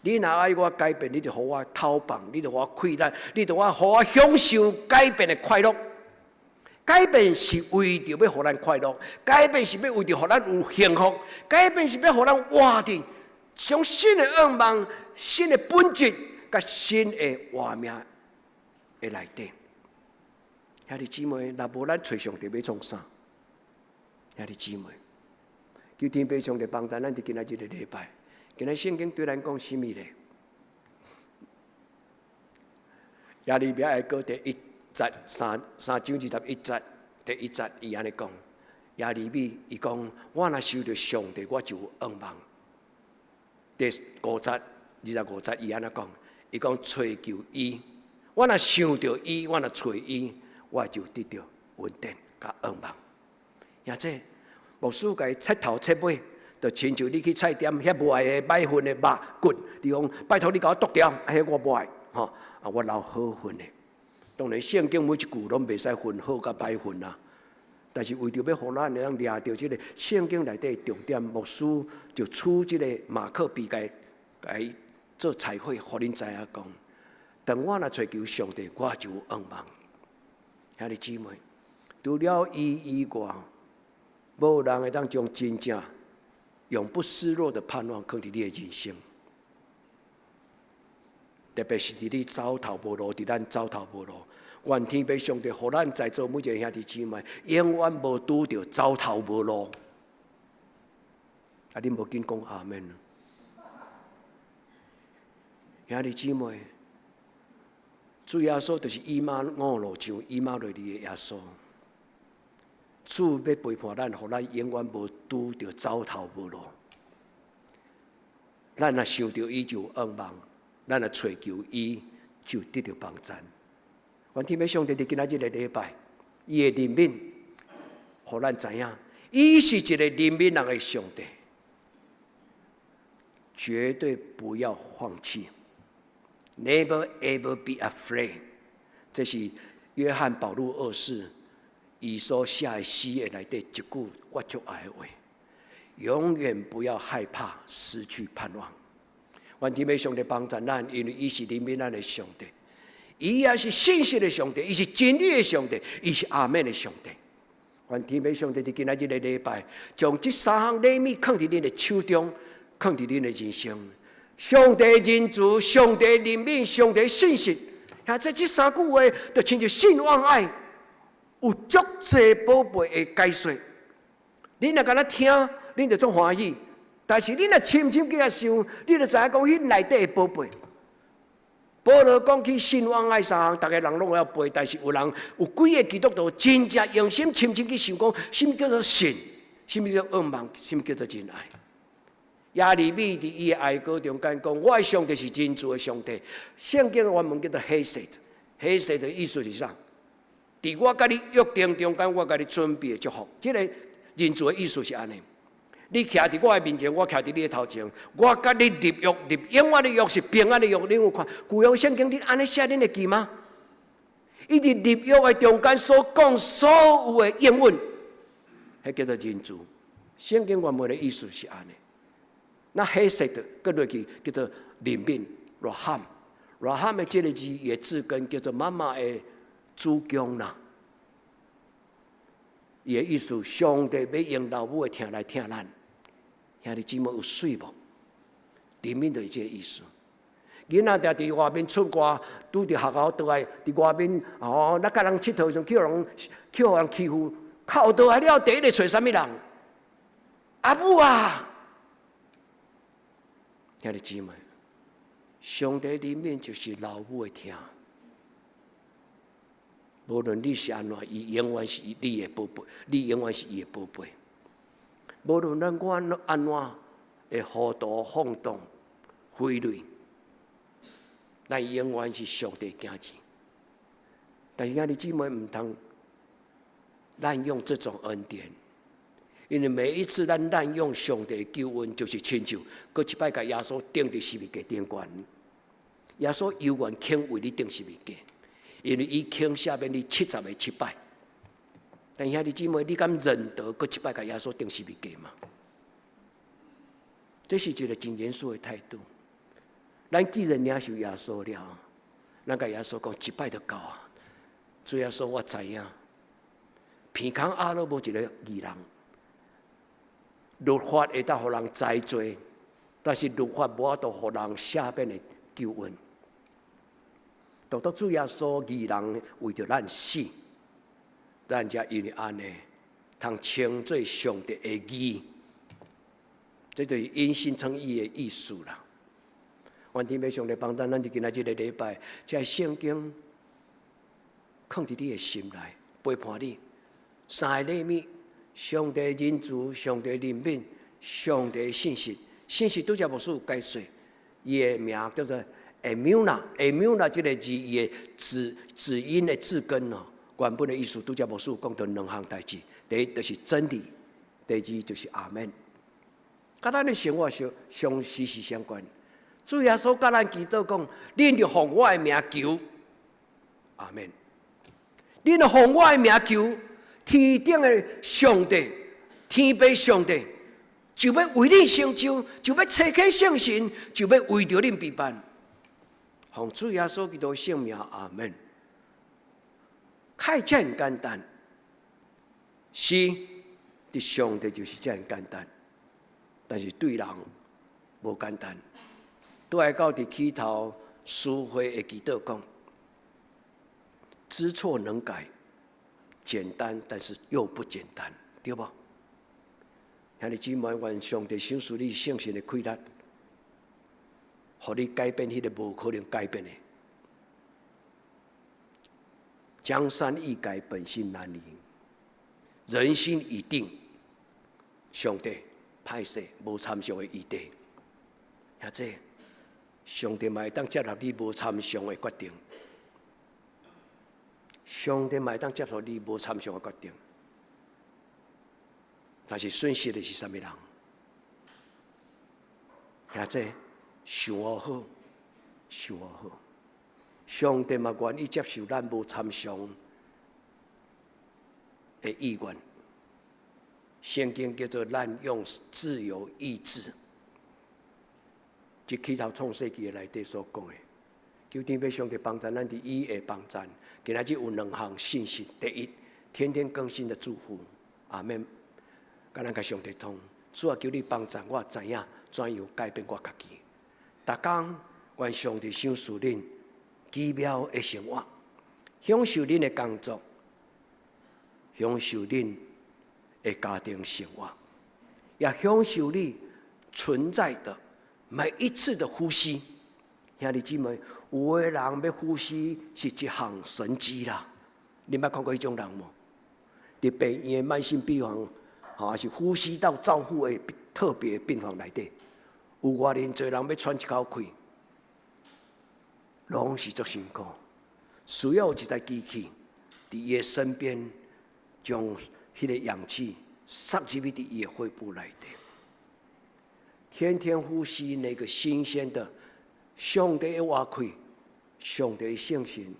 你若愛我改變，你就予我透放，你就予我氣力，你就予我享受改變的快樂。改變是為著欲予咱快樂，改變是欲為著予咱有幸福，改變是欲予咱活佇上新的願望、新的本質、佮新的活命的內底。兄弟姊妹，若無咱揣上帝欲創啥？兄弟姊妹，求天父上帝幫助咱佇今仔這个禮拜，今仔聖經對咱講啥物咧？耶利米哀歌第一節三章21節，第一節伊按呢講：耶利米伊講，我若想著上帝，我就有盼望。第五節25節伊按呢講？伊講揣求伊，我若想著伊，我若揣伊，我就得著恩典佮盼望。兄弟，牧師共伊切頭切尾，就親像你去菜店遐無愛的歹份的肉骨，你講拜託你共我剁掉，啊，彼我無愛，吼，啊，我留好份的。當然聖經每一句攏袂使分好佮歹份啊，但是為著欲予咱會當掠著這个聖經內底的重點，牧師就取這个馬克筆共伊做彩繪，予恁知影講，當我若揣求上帝，我就有盼望。兄弟姊妹，除了伊以外，無人會當將真正永不失落的盼望囥佇你的人生。特別是佇你走投無路，佇咱走投無路，願天父上帝予咱在座每一個兄弟姊妹，永遠無拄著走投無路。啊，恁無緊講阿們。兄弟姊妹，主耶穌就是以馬忤路像以馬內利的耶穌。主欲陪伴咱，予咱永遠無拄著走投無路。咱若想著伊就有向望，咱若揣求伊就得著幫贊。願天父上帝佇今仔日个禮拜，伊的憐憫，予咱知影，伊是一個憐憫人的上帝，絕對不要放棄。Never ever be afraid。這是約翰保祿二世伊所寫的詩的內底一句我足愛的話：永遠不要害怕失去盼望。願天父上帝幫助咱，因為伊是憐憫咱的上帝，伊也是信實的上帝，伊是真理的上帝，伊是阿們的上帝。願天父上帝佇今仔日个禮拜，將這三項禮物囥佇恁的手中，囥佇恁的人生。上帝仁慈，上帝憐憫，上帝信實。啊，這三句話，就親像信望愛，有足濟寶貝的解說。恁若敢若聽，恁就足歡喜。但是恁若深深去遐想，你就知影講，彼內底的寶貝。保羅講起信望愛三項，逐个人攏會曉背，但是有人有幾个基督徒真正用心深深去想講，啥物叫做信，啥物叫做向望，啥物叫做仁愛。耶利米佇伊的哀歌中間講：我的上帝是仁慈的上帝。聖經原文叫做 hesed，hesed 的意思是啥？佇我佮你約定中間，我共你準備的祝福。這个仁慈的意思是按呢。你徛佇我的面前，我徛佇你的頭前，我佮你立約，立永遠的約是平安的約。你有看舊約聖經，你按呢寫，恁會記嗎？伊佇立約的中間所講所有的應允，彼叫做仁慈。聖經原文的意思是按呢。那 hesed 閣落去叫做憐憫，racham，racham 的這个字伊的字根叫做媽媽的子宮啦。伊的意思，上帝欲用老母的疼來疼咱，兄弟姊妹有媠無？憐憫就是這个意思。囡仔定佇外面出外，拄著學校倒來，佇外面哦，咱佮人𨑨迌時陣，去予人欺負，哭倒來了，第一个揣啥物人？阿母啊！兄弟姊妹，上帝憐憫就是老母的疼。無論你是按怎，伊永遠是你的寶貝，你永遠是伊的寶貝。無論咱我按怎會糊塗放蕩、揮淚，咱永遠是上帝囝兒。但是兄弟姊妹毋通濫用這種恩典，因為每一次咱濫用上帝的救恩，就是親像閣一擺共耶穌釘佇十字架頂懸。耶穌猶原肯為你釘十字架，因為伊肯赦免你七十个七擺。但兄弟姊妹，你敢認得閣一擺共耶穌釘十字架嗎？這是一個真嚴肅的態度。咱既然領受耶穌了，咱共耶穌講一擺就夠啊！主耶穌，我知影，鼻空阿都無一个義人，律法會當予人知罪，但是律法無法度予人赦免的救恩。獨獨主耶穌義人為著咱死，咱才因為按呢，通稱做上帝的義，這就是因信稱義的意思啦。願天父上帝幫助咱，佇今仔這个禮拜，這聖經囥佇你的心內，陪伴你。三个禮物：上帝仁慈、上帝憐憫、上帝信實。信實拄才牧師有解說，伊的名叫做 Emunah，Emunah 這个字，伊的字字音的字根哦，原本的意思拄才牧師有講著兩項代誌：第一就是真理，第二就是阿們。佮咱的生活相相息息相關。主耶穌佮咱祈禱講：恁著奉我的名求，阿們。恁著奉我的名求，天頂的上帝，天父上帝，就欲為恁成就，就欲差遣聖神，就欲為著恁備辦。奉主耶穌基督聖名，阿們。開遮爾簡單，是，佇上帝就是遮爾簡單，但是對人無簡單。拄來到佇起頭詩會的祈禱講，知錯能改，簡單，但是又不簡單，對無？兄弟姊妹，願上帝賞賜你聖神的氣力，予你改變彼個無可能改變的。江山易改，本性難移。人心已定，上帝歹勢無參詳的餘地，兄弟，上帝嘛會當接納你無參詳的決定。上帝嘛會當接受你無參詳的決定，但是損失的是啥物人？兄弟，想好，想好，上帝嘛願意接受咱無參詳的意願。聖經叫做濫用自由意志，這起頭創世記的內底所講的，求天父上帝幫助咱佇伊的幫助。今仔日有兩項信息：第一，天天更新的祝福，阿們。佮咱共上帝講，主啊，求你幫助我知影怎樣改變我家己。逐工願上帝賞賜恁奇妙的生活，享受恁的工作，享受恁的家庭生活，也享受你存在的每一次的呼吸。兄弟姊妹，有的人欲呼吸是一項神蹟啦。你捌看過彼種人無？佇病院的慢性病房，吼，抑是呼吸道照護的特別病房內底，有偌爾濟人欲喘一口氣，攏是足辛苦。需要有一台機器佇伊的身邊，將彼个氧氣送入去佇伊的肺部內底，天天呼吸那個新鮮的上帝的活氣，上帝的聖神，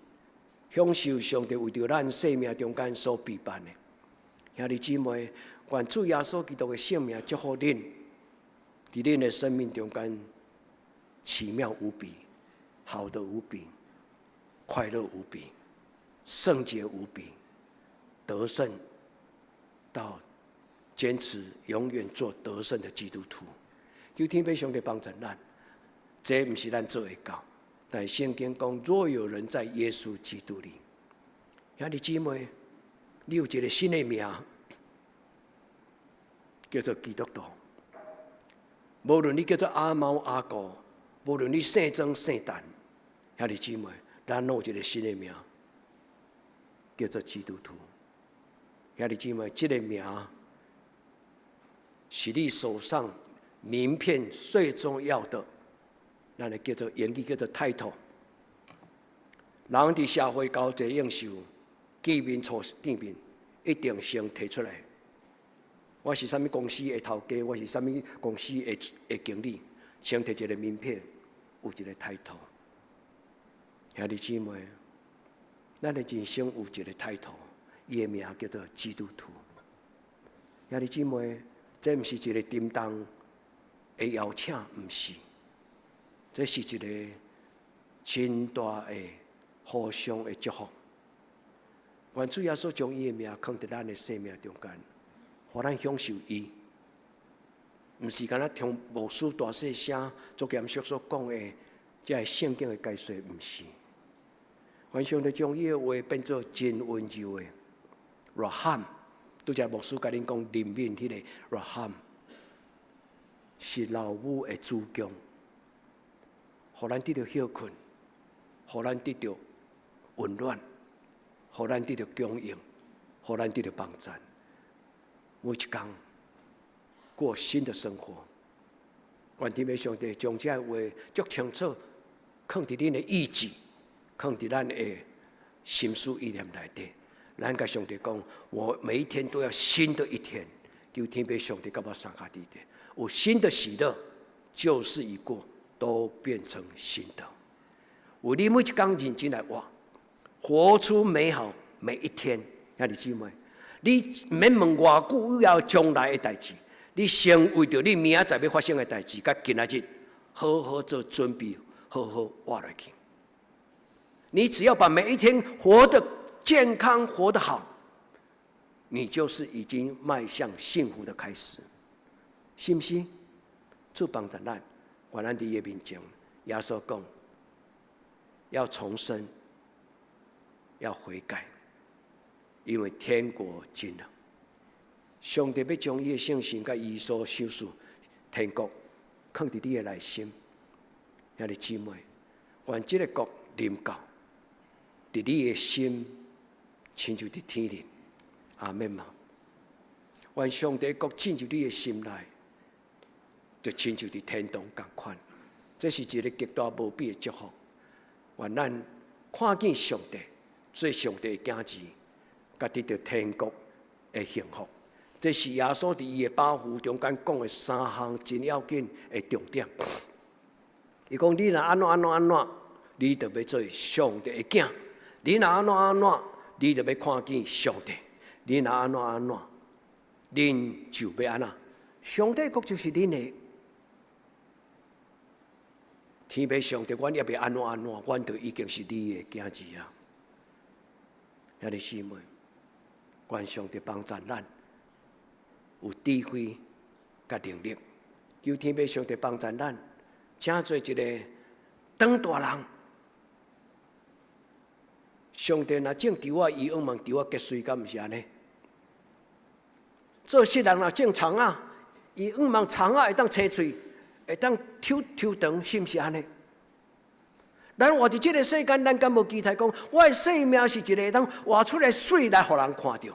享受上帝為著咱生命中間所備辦的。兄弟姊妹，願主耶穌基督的聖名祝福恁，佇恁的生命中間奇妙無比，好的無比，快樂無比，聖潔無比，得勝到堅持永遠做得勝的基督徒。求天父上帝幫助咱，這毋是咱做會到，但聖經講，若有人在耶穌基督裡，兄弟姊妹，你有一個新的名，叫做基督徒。無論你叫做阿貓阿狗，無論你姓曾姓陳，兄弟姊妹，咱攏有一個新的名，叫做基督徒。兄弟姊妹，這個名是你手上名片最重要的，咱來叫做英語叫做 title。人佇社會交際應酬，見面初見面，一定先提出來。我是啥物公司的頭家，我是啥物公司的經理，先提一個名片，有一個 title。兄弟姊妹，咱的人生有一個 title，伊的名叫做基督徒。兄弟姊妹，這毋是一個叮當的邀請，毋是，這是一個真大的互相的祝福。願主耶穌將伊的名囥佇咱的生命中間，予咱享受伊。毋是干焦聽牧師大細聲做嚴肅所講的，這个聖經的解說，毋是。願上帝將伊的話變做真溫柔的。רחם，拄才牧師共恁講憐憫彼个רחם，是老母的子宮，予咱得著歇睏，予咱得著溫暖，予咱得著供應，予咱得著幫贊。每一工過新的生活，願天父上帝將這个話足清楚，囥佇恁的意志，囥佇咱的心思意念內底。咱共上帝講，我每一天都要新的一天，求天父上帝佮我相佮佇咧，有新的喜樂，舊事已過，都變成新的。為你每一工認真來活，活出美好每一天。兄弟姊妹，你毋免問偌久以後將來的代誌，你先為著你明仔載欲發生的代誌，佮今仔日好好做準備，好好活落去。你只要把每一天活得健康，活得好，你就是已經邁向幸福的開始，是毋是？主幫助咱，願咱佇伊面前，耶穌講要重生。要悔改，因為天國近了。上帝欲將伊的聖神佮伊所賞賜天國，囥佇你的內心。兄弟姊妹，願這個國臨到，佇你的心，親像佇天頂。阿們嗎？願上帝國進入你的心內，就親像佇天堂仝款。這是一個極大無比的祝福。願咱看見上帝，做上帝的囝兒，佮得著天國的幸福。這是耶穌佇伊的八福中間講的三項真要緊的重點。伊講：你若按怎按怎按怎，你就欲做上帝的囝；你若按怎按怎，你就欲看見上帝；你若按怎按怎，恁就欲按怎？上帝國就是恁的。天父上帝，阮猶未按怎按怎，阮就已經是你的囝兒啊！兄弟姊妹，願上帝幫助咱有智慧佮能力，求天父上帝幫助咱，成做一個長大人。上帝若種稻仔，伊向望稻仔結穗，敢毋是按呢？做穡人若種蔥仔，伊向望蔥仔會當青喙，會當抽抽長，是毋是按呢？咱活佇這個世間，咱敢無期待講，我的生命是一個會當活出來媠來，予人看著，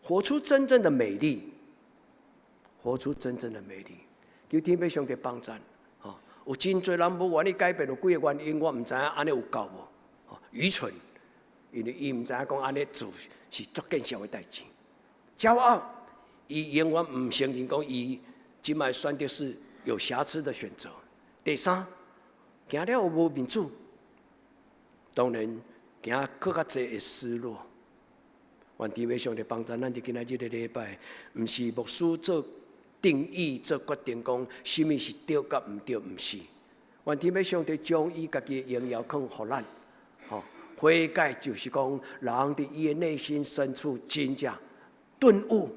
活出真正的美麗，活出真正的美麗。求天父上帝幫贊，吼！有真濟人無願意改變，有幾个原因，我毋知影按呢有夠無？愚蠢，因為伊毋知影講按呢做是足見笑的代誌。驕傲，伊永遠毋承認講伊這擺選擇是有瑕疵的選擇。第三，驚了無面子，當然驚閣較濟會失落。願天父上帝幫助咱佇今仔日個禮拜，毋是牧師做定義、做決定，講啥物是對佮毋對，毋是。願天父上帝將伊家己的榮耀囥予咱，吼，悔改就是講人佇伊的內心深處真正頓悟，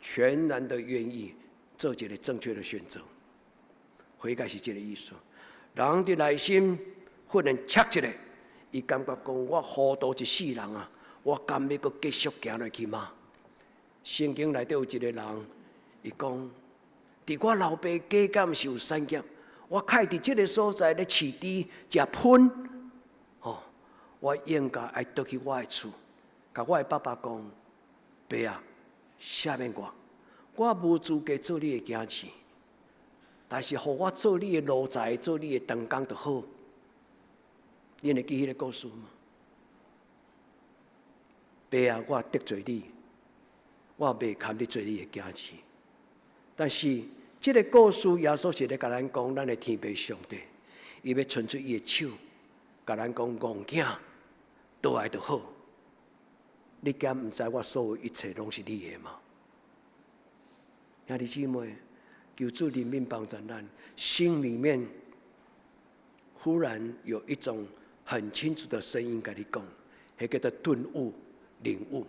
全然的願意做一個正確的選擇。悔改是這個意思。人佇內心忽然切一下，伊感覺講我糊塗一世人啊，我敢欲閣繼續行落去嗎？聖經內底有一個人，伊講：佇我老爸家敢是有產業，我較會佇這個所在咧飼豬食噴，吼！我應該愛倒去我的厝，共我的爸爸講：爸啊，赦免我，我無資格做你的囝兒，但是予我做你的奴才，做你的長工就好。你會記彼个故事嗎？爸啊，我得罪你，我袂堪你做你的囝兒。但是這个故事，耶穌是咧共咱講，咱的天父上帝，伊欲伸出伊的手，共咱講：戇囝，倒來就好。你敢毋知我所有一切攏是你的嗎？兄弟姊妹，求主憐憫幫助咱，心裡面忽然有一種很清楚的聲音共你講，彼叫做頓悟、領悟，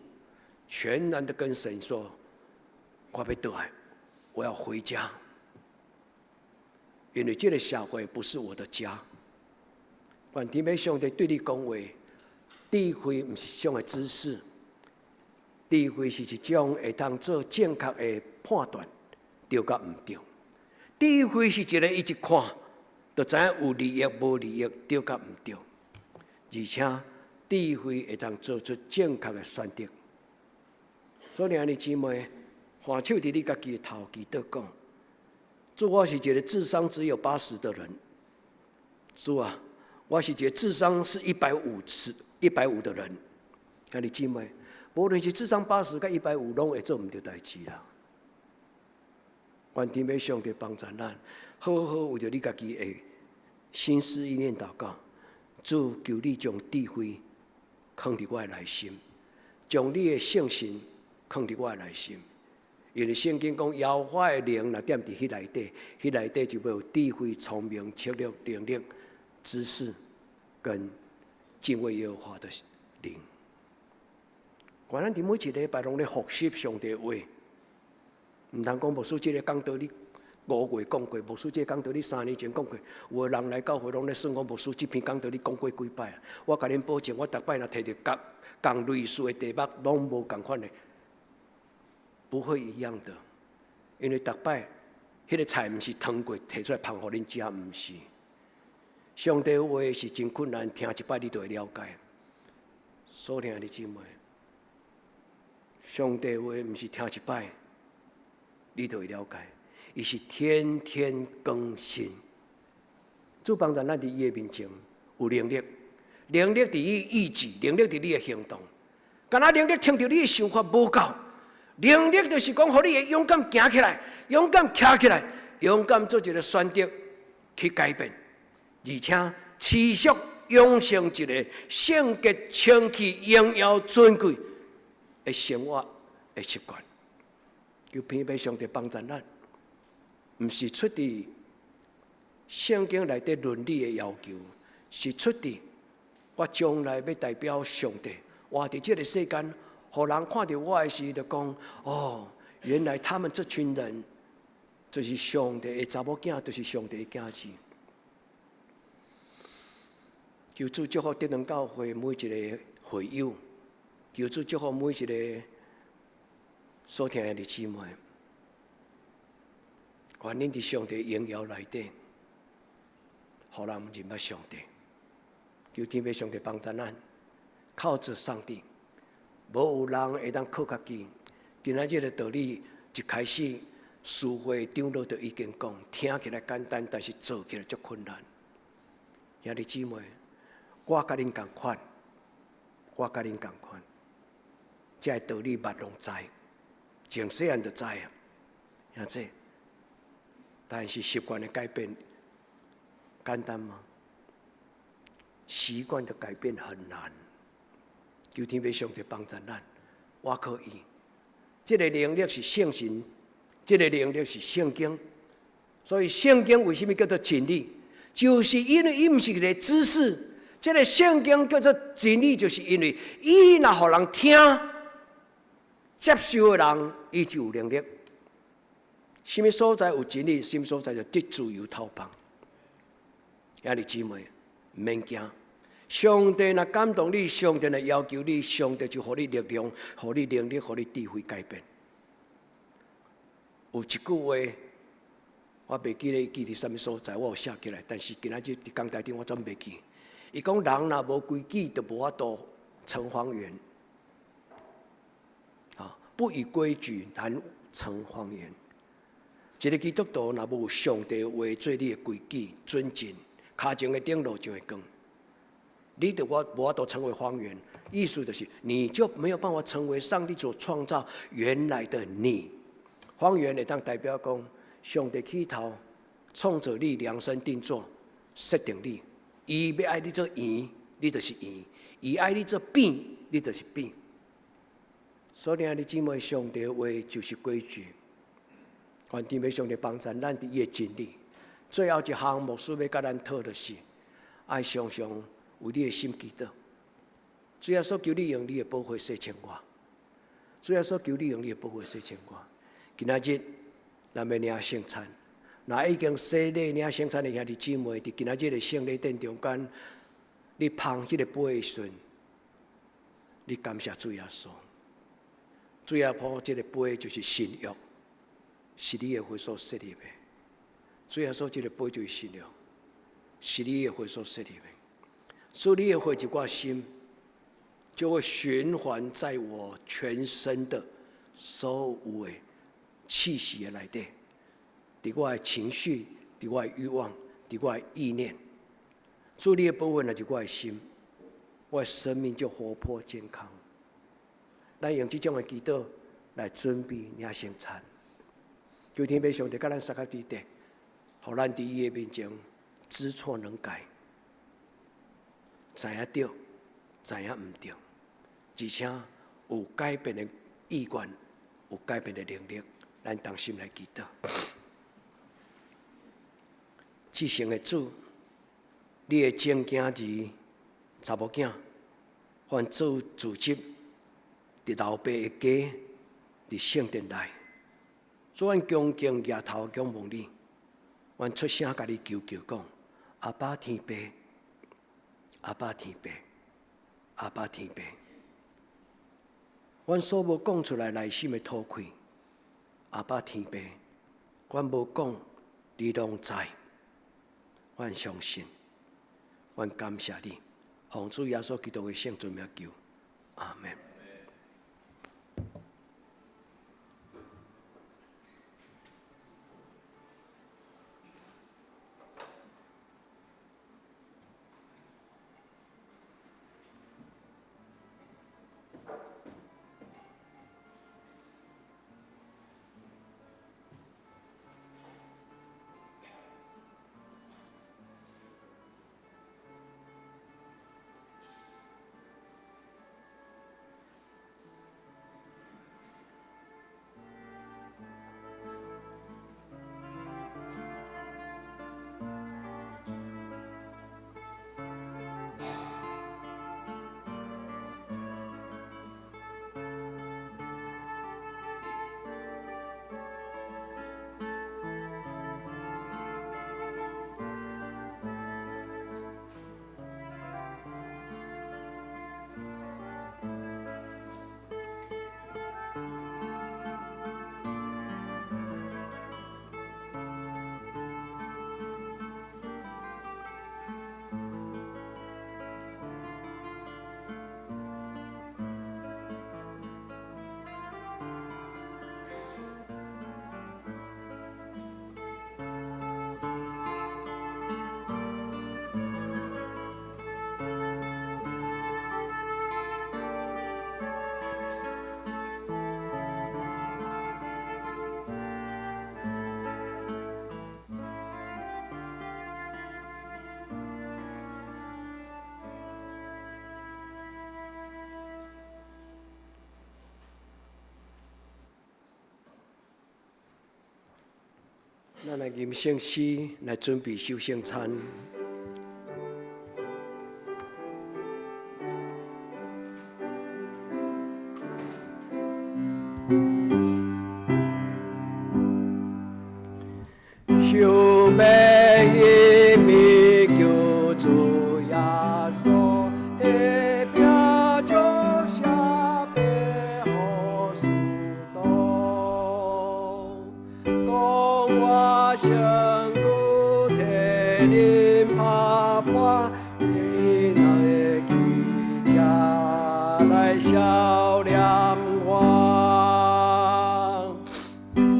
全然的跟神說：我欲倒來，我要回家，因為這個社會不是我的家。願天父上帝對你講話，智慧毋是一種的知識，智慧是一種會當做正確的判斷，對佮毋對。智慧是一個伊一看，就知影有利益無利益，對佮毋對。而且智慧會當做出正確的選擇。所以，兄弟姊妹，還手佇你家己的頭祈禱講：主，我是一個智商只有80的人。主啊，我是一個智商是150、150的人。兄弟姊妹，無論是智商八十佮150，攏會做毋對代誌啦。願天父上帝幫助咱，好好為著你家己的心思意念禱告。主，求你將智慧囥佇我的內心，將你的聖神囥佇我的內心。因為聖經講，耶和華的靈若踮佇彼內底，彼內底就會有智慧、聰明、策略、能力、知識跟敬畏耶和華的靈。願咱佇每一禮拜攏咧復習上帝話，毋通講牧師這个講道理5月講過，牧師這個講道理3年前講過，有的人來教會攏咧算講牧師這篇講道理講過幾擺啊？我共恁保證，我逐擺若提著共仝類似的題目，攏無仝款的，不會一樣的。因為逐擺彼個菜毋是湯過提出來捧予恁食，毋是。上帝話是真困難，聽一擺你就會了解。所聽的姊妹，上帝話毋是聽一擺你就會了解。伊是天天更新，主幫助咱佇伊的面前有能力，能力佇你意志，能力佇你的行動。敢若能力聽著你的想法無夠，能力就是講，予你會勇敢行起來，勇敢徛起來，勇敢做一個選擇去改變，而且持續養成一個聖潔、清氣、榮耀、尊貴的生活的習慣。求天父上帝幫助咱。毋是出佇聖經內底倫理的要求，是出佇我將來欲代表上帝活佇這个世間，予人看著我的時，就講：哦，原來他們這群人就是上帝的查某囝，就是上帝的囝兒。求主祝福德堂教會每一个會友，求主祝福每一个所聽的姊妹。願恁佇上帝榮耀內底，予人認捌上帝。求天父上帝幫助咱，靠著上帝，無有人會當靠家己。今仔日的道理一開始，司會長老就已經講，聽起來簡單，但是做起來足困難。兄弟姊妹，我佮恁仝款，我佮恁仝款，這个道理捌攏知，從細漢就知啊，兄弟。但是習慣的改變簡單嗎？習慣的改變很難。求天父上帝幫助咱，我可以。這个能力是聖神，這个能力是聖經。所以聖經為什麼叫做真理？就是因為伊毋是一个知識。這个聖經叫做真理，就是因為伊若予人聽、接受的人，伊就有能力。啥物所在有真理，啥物所在就得自由透放。兄弟姊妹，毋免驚。上帝若感動你，上帝若要求你，上帝就予你力量，予你能力，予你智慧改變。有一句話，我袂記得記佇啥物所在，我有寫起來，但是今仔日佇講台頂我總袂記。伊講人若無規矩，就無法度成方圓。啊，不以規矩難成方圓。一个基督徒若無上帝話做你的規矩準繩，跤前的燈路上的光，你就無無法度成為方圓。意思就是，你就沒有辦法成為上帝所創造原來的你。方圓會當代表講，上帝起頭創造你量身定做，設定你。伊欲愛你做圓，你就是圓；伊愛你做扁，你就是扁。所以，兄弟姊妹，上帝話就是規矩。願天父上帝幫助咱佇伊的真理。最後一項，牧師欲共咱討的是，愛常常為你的心祈禱。主耶穌，求你用你的寶血洗清我。主耶穌，求你用你的寶血洗清我。今仔日咱欲領聖餐，若已經洗禮領聖餐的兄弟姊妹，佇今仔日的聖禮殿中間，你捧彼个杯的時陣，你感謝主耶穌。主耶穌，這个杯就是新約，是你的血所設立的。主耶穌，這个杯就是新約，是你的血所設立的。所以你的血入我心，就會循環在我全身的所有的氣息的內底，佇我的情緒，佇我的慾望，佇我的意念。主你的寶血若入我的心，我的生命就活潑健康。咱用這種的祈禱來準備領聖餐。求天父上帝佮咱相佮佇底，予咱佇伊的面前知錯能改，知影對，知影毋對，而且有改變的意願，有改變的能力，咱同心來祈禱。至聖的主，你的親囝兒、查某囝，凡做主職，佇老爸的家，佇聖殿內，主，阮恭敬舉頭仰望你。阮出聲共你求求講，阿爸天父，阿爸天父，阿爸天父。阮所無講出來內心的討氣，阿爸天父，阮無講，你攏知。阮相信，阮感謝你，奉主耶穌基督的聖尊名求，阿們。咱來吟聖詩來準備守聖餐。想欲彼暝救主耶穌，提餅祝謝擘予使徒，講我身軀替恁拍破，你若會記這來數念我。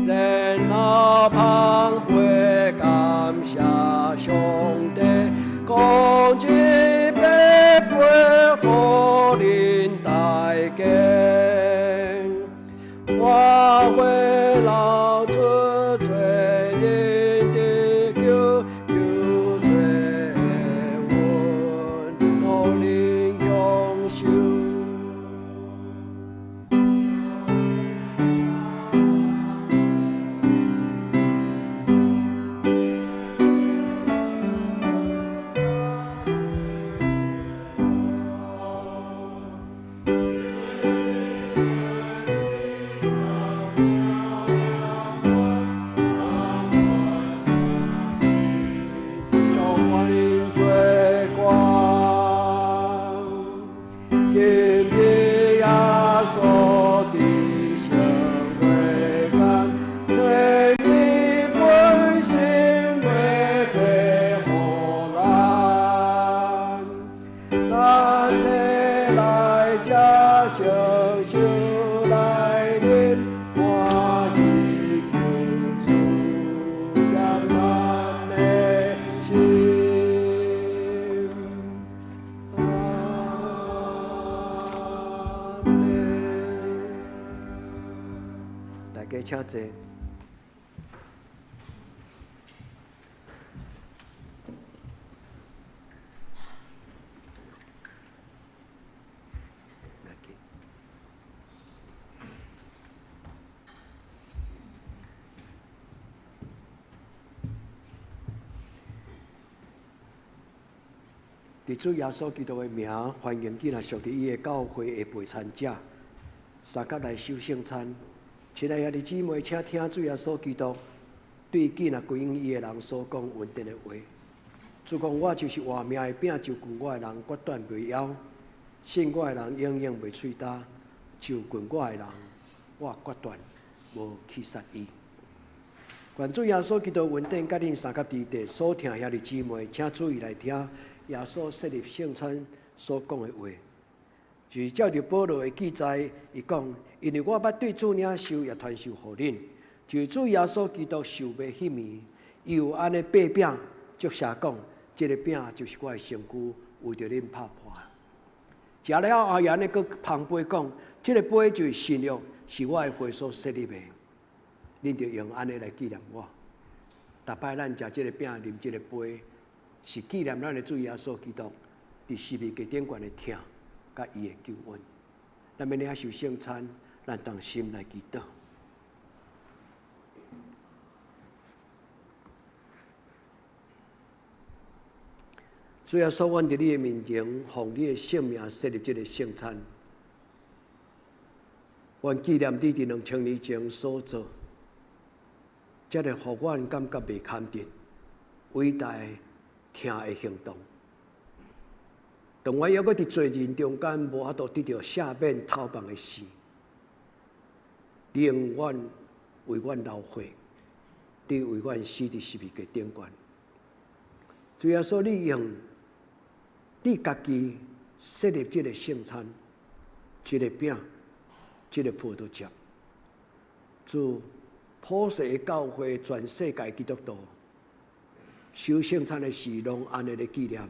然後捧杯感謝上帝，講這杯杯予恁大家，我血流出做恁得救，救罪的恩，予恁享受。上歡做官，今日耶穌佇聖會間，提伊本身袂白予咱，咱提來食小酒來啉，歡喜救主減咱的心。阿們。大家請坐。來緊。佇主耶穌基督的名，歡迎今仔屬佇伊的教會的陪餐者，相佮來守聖餐。親愛的兄弟姊妹，請聽主耶穌基督對見若歸向伊的人所講恩典的話。主講，我就是活命的餅，就近我的人決斷袂枵；信我的人永遠袂喙焦。就近我的人，我決斷無棄殺伊。願主耶穌基督恩典，佮恁相佮佇佇所聽兄弟姊妹，請注意來聽耶穌設立聖餐所講的話。就是照著保羅的記載，伊講：因為我捌對主領受，也傳授予恁，就是主耶穌基督受賣彼暝，伊有按呢擘餅，祝謝講：這个餅就是我的身軀，為著恁拍破。食了後，伊按呢閣捧杯講：這个杯就是新約，是我的血所設立的。恁著用按呢來紀念我。逐擺咱食這个餅、啉這个杯，是紀念咱的主耶穌基督佇十字架頂懸的疼。佮伊的救恩，咱欲領受聖餐，咱同心來祈禱。主耶穌，阮佇你的面前，奉你的聖名設立這个聖餐。阮紀念你佇2000年前所做，這个予阮感覺袂堪得偉大疼的行動。當阮猶閣佇罪人中間，無法度得著赦免頭夢的時，你永遠為阮流血，你為阮死佇十字架頂懸。主耶穌，你用你家己設立這个聖餐，這个餅，這个葡萄汁，主普世的教會，全世界基督徒守聖餐的時，攏按呢咧紀念。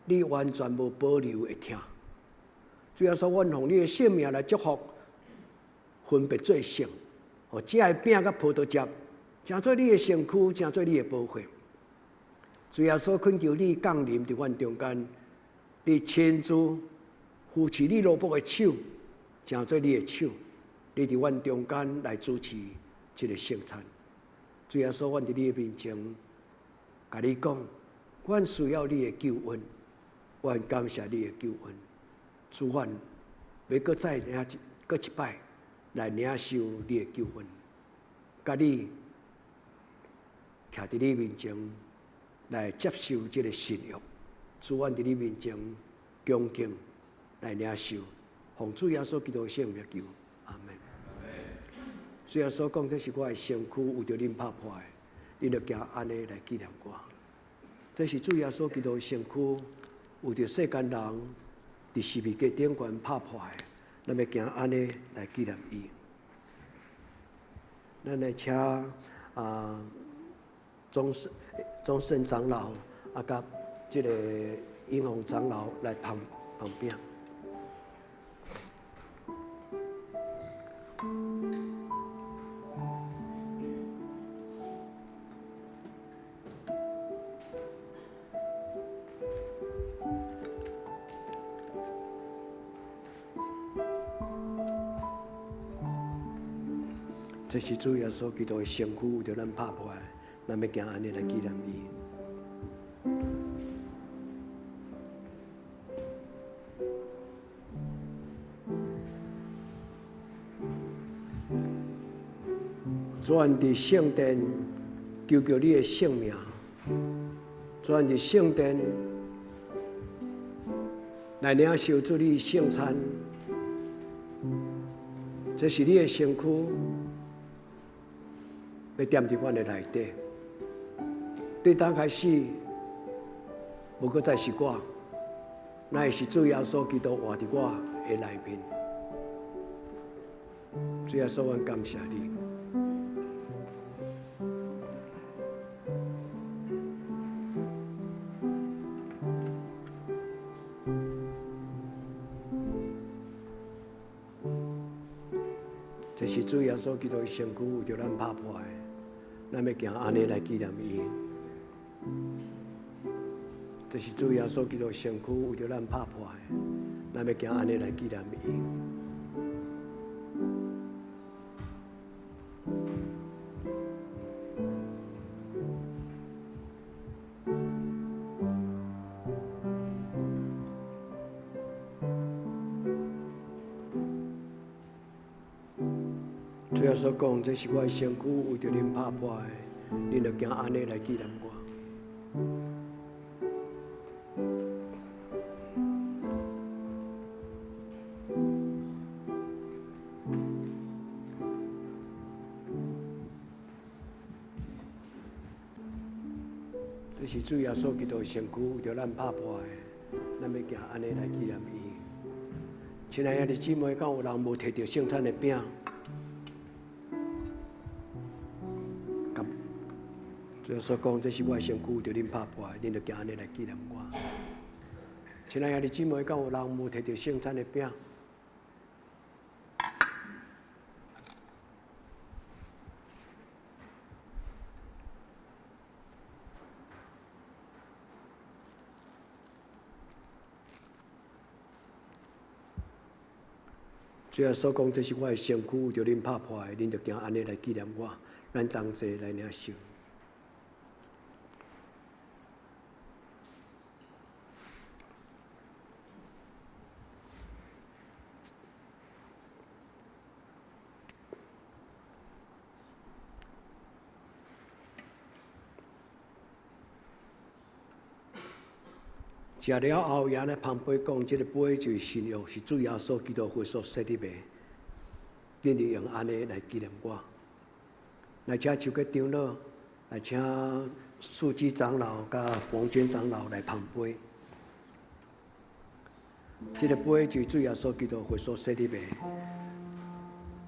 你完全無保留的疼，主耶穌，阮奉你的聖名來祝福，分別做聖，予這个餅佮葡萄汁，成做你的身軀，成做你的寶血。主耶穌懇求你降臨佇阮中間，你親自扶持你奴僕的手，成做你的手，你佇阮中間來主持這个聖餐。主耶穌，阮佇你的面前，共你講，阮需要你的救恩。阮感謝你的救恩，主，阮欲閣再領一閣一擺來領受你的救恩，佮你徛佇你面前來接受這个新約。主，阮佇你面前恭敬來領受，奉主耶穌基督的聖名求，阿們。主耶穌講，這是我的身軀，為著恁拍破的，恁著行按呢來紀念我。這是主耶穌基督的身軀。為著世間人佇十字架頂懸拍破的，咱欲行按呢來紀念伊。咱來請啊鍾聖鍾聖長老啊，佮這个英宏長老來捧捧餅。這是主耶穌基督的身軀，為著咱拍破的，咱欲行按呢來紀念伊。主，阮佇聖殿求求你的聖名，主，阮佇聖殿來領受主你聖餐，這是你的身軀，欲踮佇阮的內底。對當開始，無閣再是我，乃是主耶穌基督活佇我的內面。主耶穌，阮感謝你。這是主耶穌基督的身軀，為著咱拍破的，咱欲行按呢來紀念伊。這是主耶穌基督的身軀，為著咱拍破的，咱欲行按呢來紀念伊。主主耶穌講，這是我的身軀，為著恁拍破的，恁著行按呢來紀念我。這是主耶穌基督的身軀，為著咱拍破的，咱欲行按呢來紀念伊。親愛的兄弟姊妹，敢有人無提著聖餐的餅？主耶穌講，這是我的身軀，為著恁拍破的，恁著行按呢來紀念我。親愛的兄弟姊妹，敢有人無提著聖餐的餅？主耶穌講，這是我的身軀，為著恁拍破的，恁著行按呢來紀念我。咱同齊來領受。食了後，伊按呢捧杯講：這个杯就是新約，是主耶穌基督血所設立的。恁著用按呢來紀念我。來請邱國長老，來請書記長老佮馮娟長老來捧杯。這个杯就是主耶穌基督血所設立的，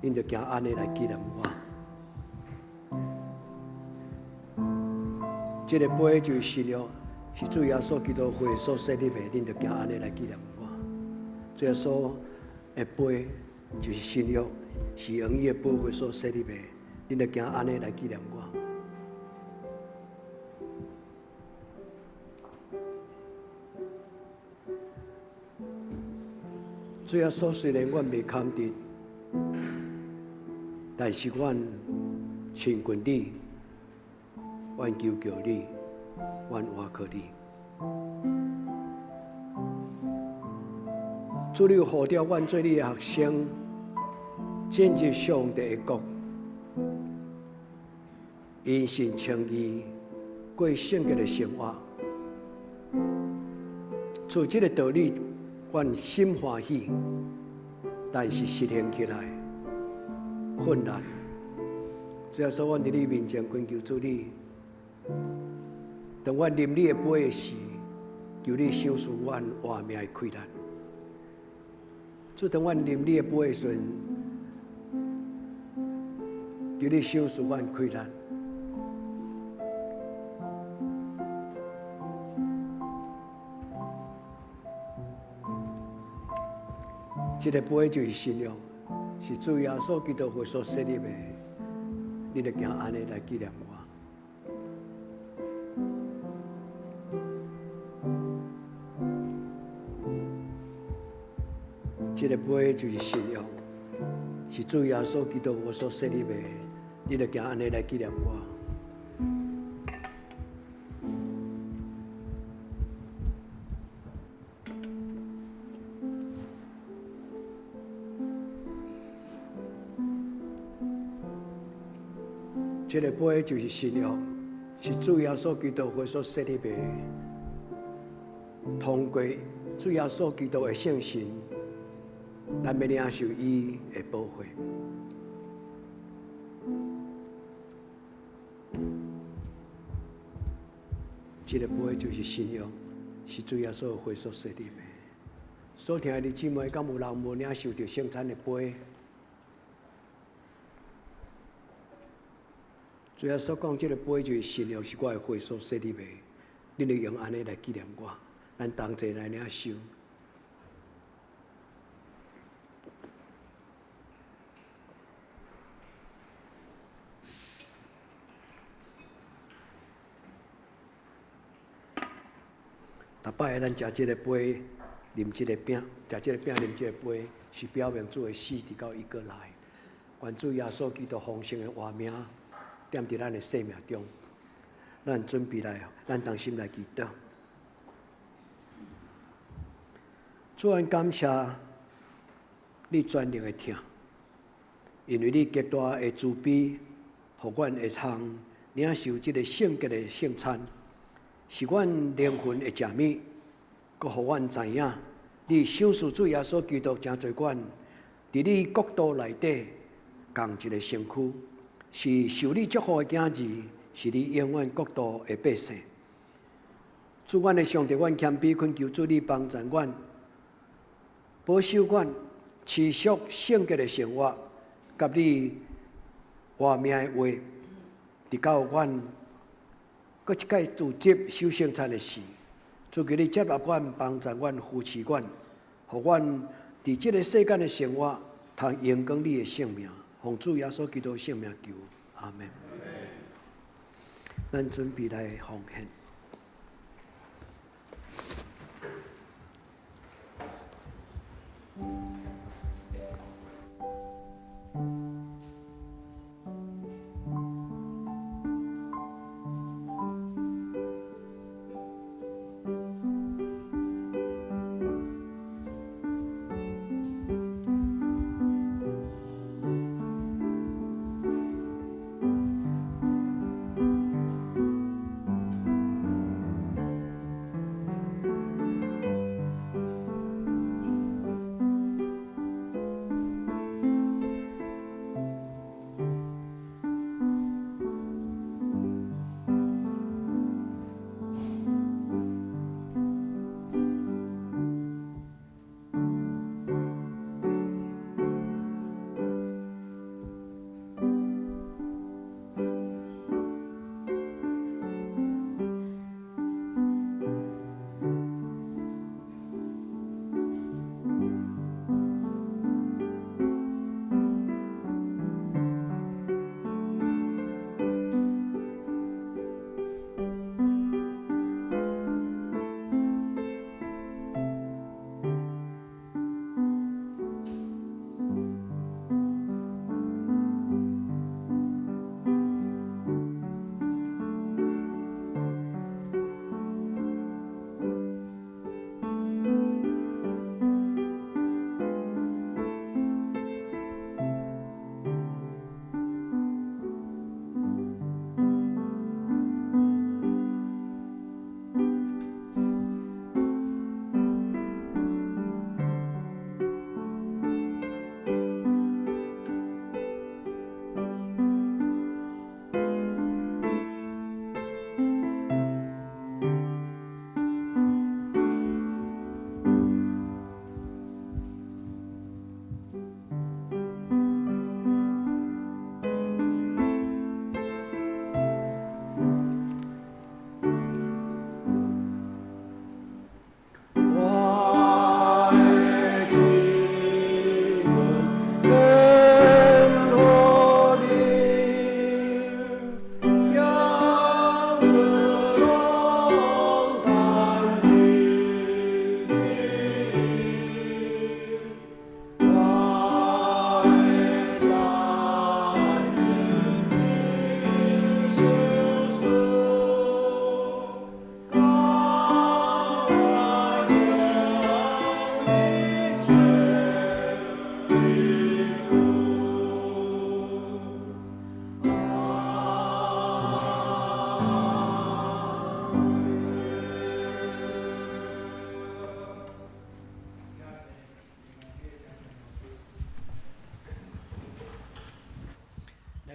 恁著行按呢來紀念我。這个杯就是新約，是主耶穌基督血所設立的，恁著行按呢來紀念我。主耶穌的杯就是新約，是用伊的寶血所設立的，恁著行按呢來紀念我。主耶穌雖然阮袂堪得，但是阮親近你，阮求告你，阮倚靠你。主，你有呼召阮做你的學生，進入上帝的國，因信稱義，過聖潔的生活。做這个道理，阮心歡喜，但是實行起來困難。主耶穌，阮佇你面前懇求主你，當阮啉你的杯的時，求你賞賜阮活命的氣力。主，當阮啉你的杯的時陣，求你賞賜阮氣力。這个杯就是新約，是主耶穌基督血所設立的，你著行按呢來紀念我。這个杯就是新約，是主耶穌基督血所設立的，你著行按呢來紀念我。這个杯就是新約，是主耶穌基督血所設立的。通過主耶穌基督的聖神，咱欲領受伊的寶血。這个杯就是新約，是主耶穌血所設立的。所聽的姊妹，敢有人無領受著聖餐的杯？主耶穌講，這个杯就是新約，是我的血所設立的。恁著用按呢來紀念我，咱同齊來領受。逐擺咱食這个杯，啉這个餅，食這個餅，啉這個杯，是表明主的死直到伊閣來。願主耶穌基督豐盛的活命，踮佇咱的生命中，咱準備來，咱同心來祈禱。主，阮感謝你全能的疼，因為你極大的慈悲，予阮會通領受這个聖潔的聖餐，是阮靈魂的食物，閣予阮知影，你賞賜主耶穌基督成做阮佇你國度內底仝一个身軀，是受你祝福的囝兒，是你永遠國度的百姓。主阮的上帝，阮謙卑懇求主你幫助阮，保守阮持續聖潔的生活，佮你活命的話，直到阮閣一擺組織守聖餐的時，主求你接納阮，幫助阮，扶持阮，予阮佇這个世間的生活，通榮光你的聖名，奉主耶穌基督聖名求，阿們。咱準備來奉獻。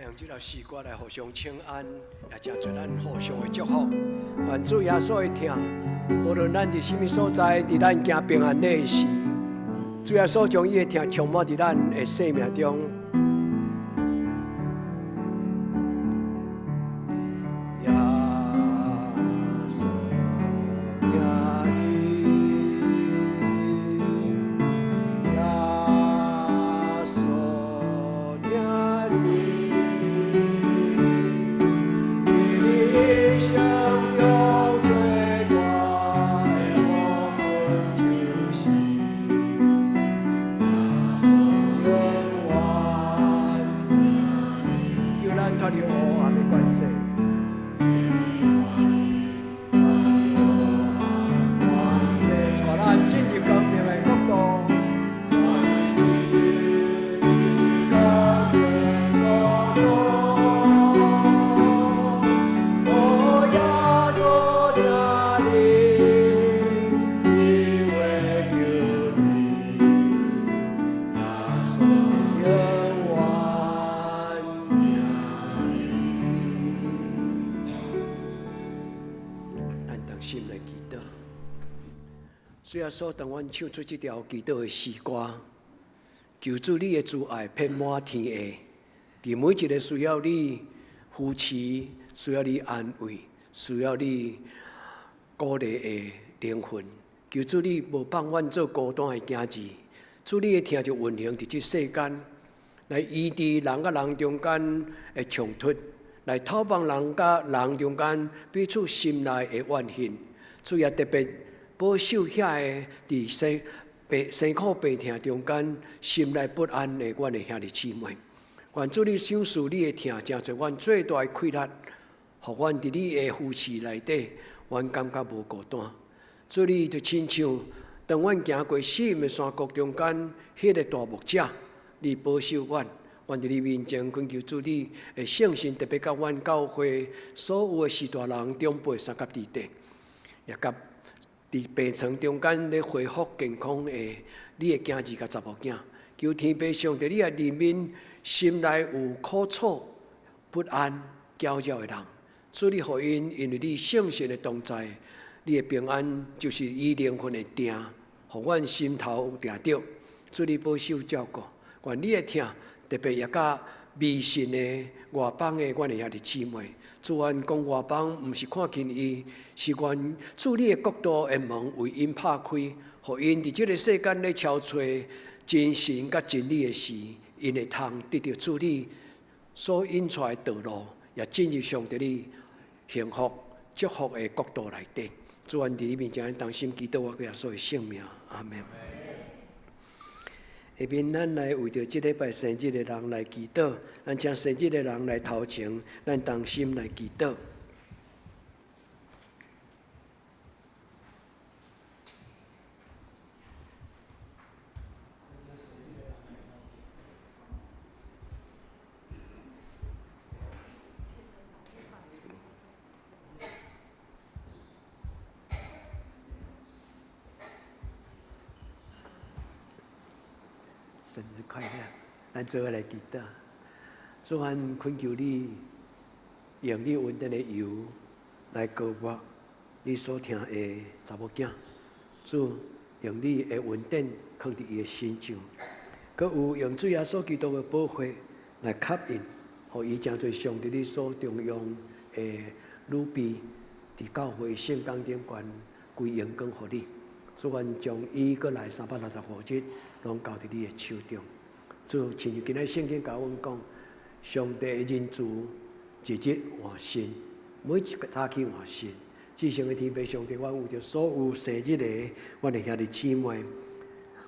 用這條詩歌來互相請安，也誠做咱互相的祝福。願主耶穌的疼，無論咱佇啥物所在，佇咱行平安的時，主耶穌將伊的疼充滿佇咱的生命中。耶穌疼你，耶穌疼你，佇你一生中最大的福分就是耶穌永遠。心來祈禱。主耶穌，當阮唱出這條祈禱的詩歌，求主你的慈愛遍滿天下，佇每一個需要你扶持、需要你安慰、需要你鼓勵的靈魂，求主你無放阮做孤單的囝兒，主你的疼就運行佇這世間，來醫治人佮人中間的衝突，來透放人佮人中間彼此心內的怨恨。主也特別保守遐个佇生病生苦病痛中間心內不安的阮的兄弟姊妹。願主你賞賜你的疼，成做阮最大的氣力，予阮佇你的扶持內底，阮感覺無孤單。主你就親像當阮行過死蔭的山谷中間，彼个大牧者，你保守阮，阮佇你面前懇求主你的聖神特別佮阮教會所有的序大人長輩三甲弟弟，也佮佇病床中間咧恢復健康的你的囝兒佮查某囝，求天父上帝你來憐憫心內有苦楚、不安、攪擾的人，主你予𪜶因為你聖神的同在，你的平安就是伊靈魂的定，予阮心頭有定著。主你保守照顧，願你的疼特別也佮未信的外邦的阮的兄弟姊妹。主阮講外邦，毋是看輕伊，是願主你的國度的門為𪜶拍開，予𪜶佇這个世間咧搜揣真神佮真理的時，𪜶會通得著主你所引出來的道路，也進入上帝你幸福祝福的國度內底。主，阮佇你面前同心祈禱，我耶穌的聖名，阿們。下面咱來為著這禮拜生日的人來祈禱，咱請生日的人來頭前，咱同心來祈禱。生日快樂！咱做伙來祈禱，主阮懇求你，用你恩典的油來膏抹你所疼的查某囝。主用你的恩典囥佇伊的身上，閣有用主耶穌基督的寶血來吸引，予伊成做上帝你所重用的女婢，佇教會聖工頂懸歸榮光予你。主，阮將伊閣來365日，攏交佇你的手中。主，親像今仔聖經共阮講，上帝的仁慈日日換新，每一个早起換新。至聖的天父上帝，阮為著所有生日的阮的兄弟姊妹，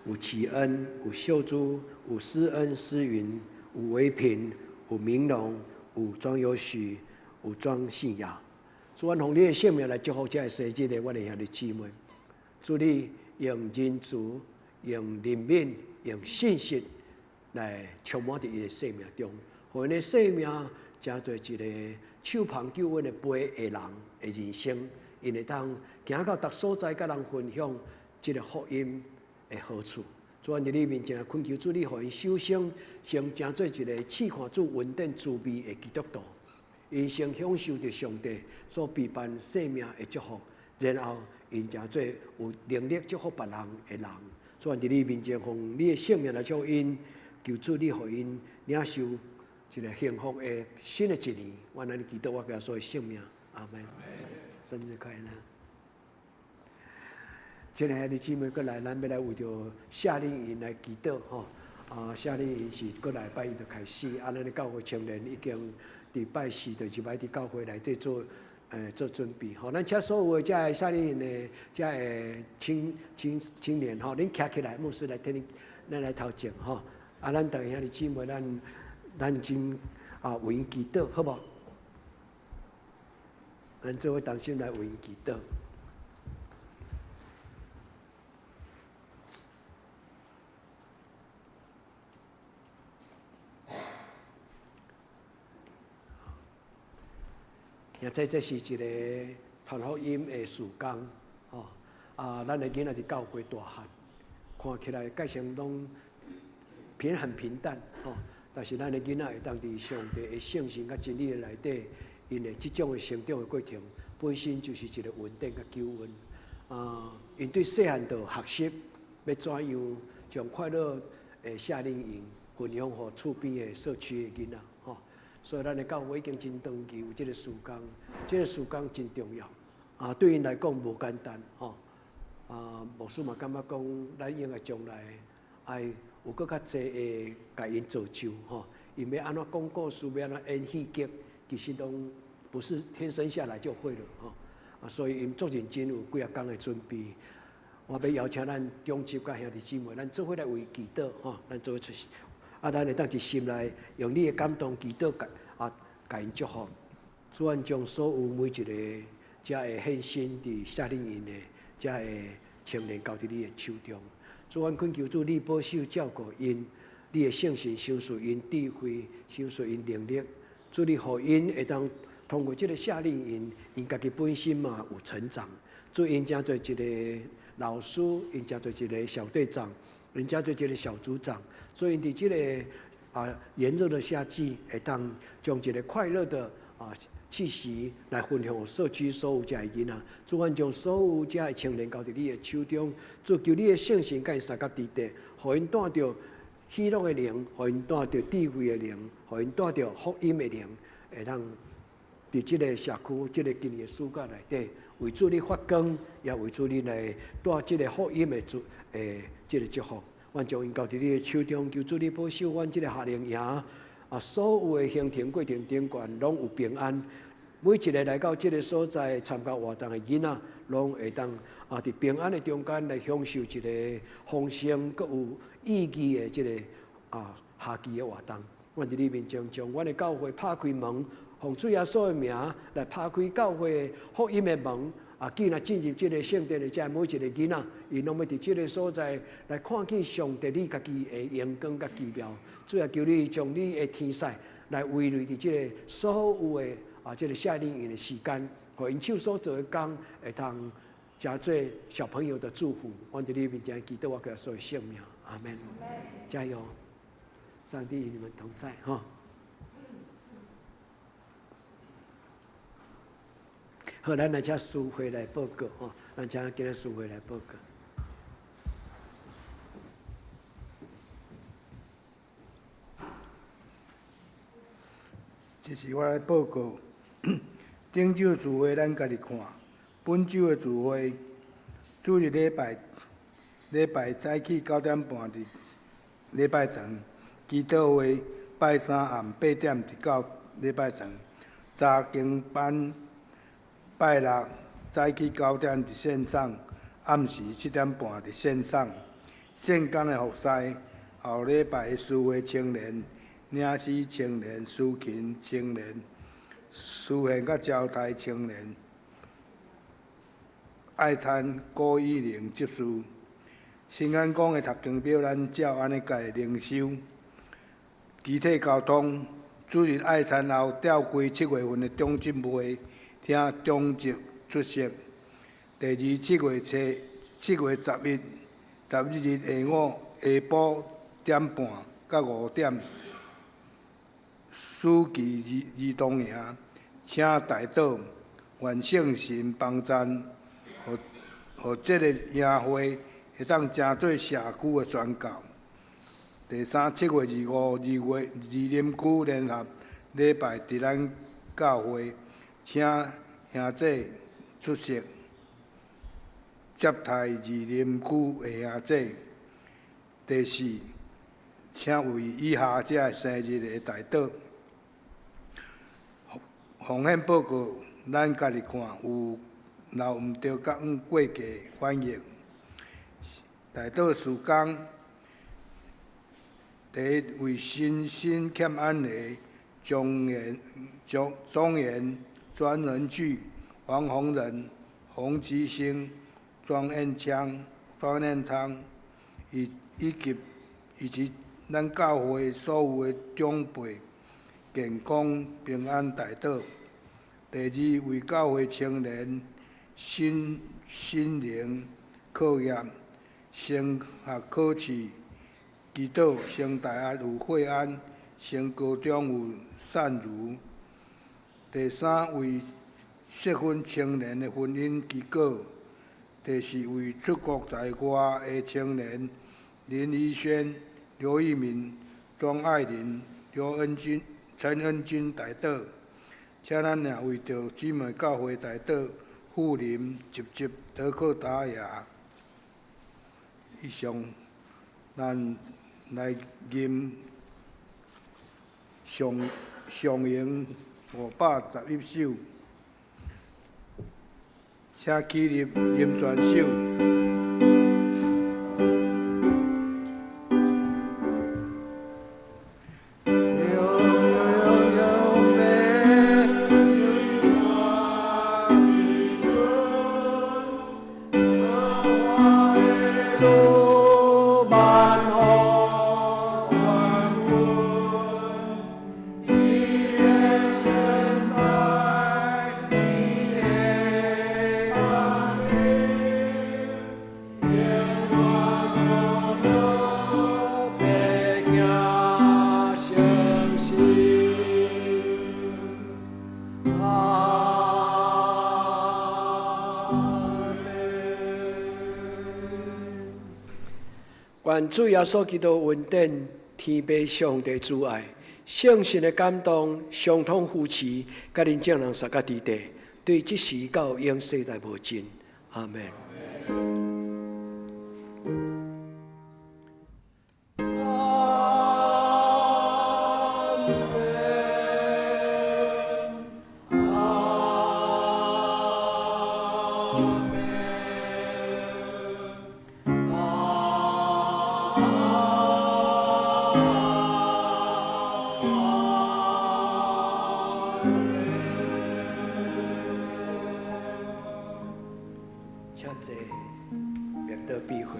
有慈恩，有秀珠，有施恩、施雲，有維平，有明龍，有莊有許，有莊信雅。主，阮奉你的聖名來祝福這个生日的阮的兄弟姊妹。主你用仁慈、用憐憫、用信實來充滿佇伊的生命中，予𪜶的生命成做一个手捧救恩的杯的人的人生，𪜶會當行到逐所在，佮人分享這个福音的好處。主，阮佇你面前懇求主你，予𪜶首先先成做一个試看主恩典滋味的基督徒，𪜶先享受著上帝所備辦生命的祝福，然後𪜶成做有能力祝福別人的人。主，阮佇你面前，奉你的聖名來祝𪜶，求主你予𪜶領受一个幸福的新的一年。阮按呢祈禱，我耶穌的聖名，阿們。生日快樂！親愛的姊妹，閣來，咱欲來為著夏令營來祈禱吼。啊，夏令營是閣來拜一就開始，啊，咱的教會青年已經佇拜四就入來佇教會內底做。做準備吼，咱請所有的這个夏令營的這个青年吼，恁徛起來，牧師來替恁，咱來頭前吼。啊，咱逐个兄弟姊妹，咱真啊為𪜶祈禱，好無？咱做伙同心來為𪜶祈禱。現在這是一個傳福音的事工，吼啊！咱的囡仔佇教會大漢，看起來蓋成攏平很平淡，吼。但是咱的囡仔會當佇上帝的聖神佮真理的內底，𪜶的這種的成長的過程，本身就是一个穩定佮救恩。啊，𪜶對細漢就學習欲怎樣將快樂的夏令營分享予厝邊的社區的囡仔，吼。所以咱的教會已經真長期有這個事工，這個事工真重要。啊，對𪜶來講無簡單，吼。啊，牧師嘛感覺講，咱應該將來愛有閣較濟的共𪜶造就，吼。𪜶欲按怎講故事，欲按怎演戲劇，其實攏不是天生下來就會了，吼。啊，所以𪜶足認真有幾仔工的準備。我欲邀請咱長執佮兄弟姊妹，咱做伙來為祈禱，吼，咱做伙出席。啊，咱會當佇心內用你的感動祈禱，共啊，共𪜶祝福。主願將所有每一個遮會獻身佇夏令營的遮个青年交佇你的手中。主，阮懇求主，你保守照顧𪜶，你的聖神賞賜𪜶智慧，賞賜𪜶能力。主，你予𪜶會當通過這个夏令營，𪜶家己本身嘛有成長。主，𪜶成做一个老師，𪜶成做一个小隊長，𪜶成做一个小組長。所以，佇這个啊炎熱的夏季，會當將一个快樂的啊氣息來分享予社區所有遮的囡仔。主，阮將所有遮的青年交佇你的手中，主求你的聖神共𪜶相佮佇地，予𪜶帶著喜樂的靈，予𪜶帶著智慧的靈，予𪜶帶著福音的靈，會當佇這个社區、這个今年的暑假內底，為主你發光，也為主你來帶這个福音的祝的這个祝福。阮將𪜶交佇你的手中，求主你保守阮這个夏令營啊，所有的行程過程頂懸攏有平安。每一个來到這个所在參加活動的囡仔，攏會當啊，佇平安的中間來享受一个豐盛、閣有意義的這个啊夏季的活動。阮佇你面前將阮的教會拍開門，奉主耶穌的名來拍開教會福音的門。啊，既然進入這个聖殿的遮每一个囡仔，𪜶攏欲佇這个所在來看見上帝你家己的榮光佮奇妙。主啊，求你將你的天使來圍內佇這个所有的啊，這个夏令營的時間，予𪜶手所做的工會通成做小朋友的祝福。阮佇你面前祈禱，我耶穌的聖名，阿門。加油，上帝與你們同在，哈。好，咱來請書會來報告，吼，咱請今仔書會來報告。這是我來報告。頂週聚會咱家己看，本週的聚會，主日禮拜禮拜早起9點半佇禮拜堂，祈禱會拜三暗8點佇教禮拜堂，查經班。拜六早起9點佇線上，暗時7點半佇線上。聖工的服侍，後禮拜的司會青年、領詩青年、司琴青年、司獻佮招待青年、愛餐郭以玲執事。新安講的讀經表，咱照按呢改靈修。肢體交通，主日愛餐後調開7月份的長執會。聽長執出席。第二，7月初，7月11，11日下午下晡點半到5點，暑期兒兒童營，請代禱，願聖神幫贊，予予這个營會會當成做社區的宣告。第三，7月25，二月二林區聯合禮拜佇咱教會。請兄姐出席接待二林區的兄姐。第四，請為以下這个生日的代禱。奉獻報告，咱家己看有漏毋著佮按過計反映。代禱事工，第一為身心欠安的莊嚴莊莊嚴。專人劇、黃宏仁、洪吉星、莊彥昌、莊彥昌，以以及以及咱教會所有的長輩健康平安代禱。第二，為教會青年心心靈課業、升學考試祈禱，升大學有惠安，升高中有善如。第三，為适婚青年的婚姻祈祷，就是为出国在外的青年林怡萱、刘玉敏、庄爱玲、刘恩君、陈恩君代祷，请咱也为著姊妹教会代祷，富林、集集、德克达雅。以上，咱来吟上上咏511首，请起立吟全首。愿主耶稣基督恩典、天父上帝慈爱、圣神的感动、相通扶持，佮恁众人相佮伫地，对这时到永世代无尽。阿门。请坐，默祷闭会。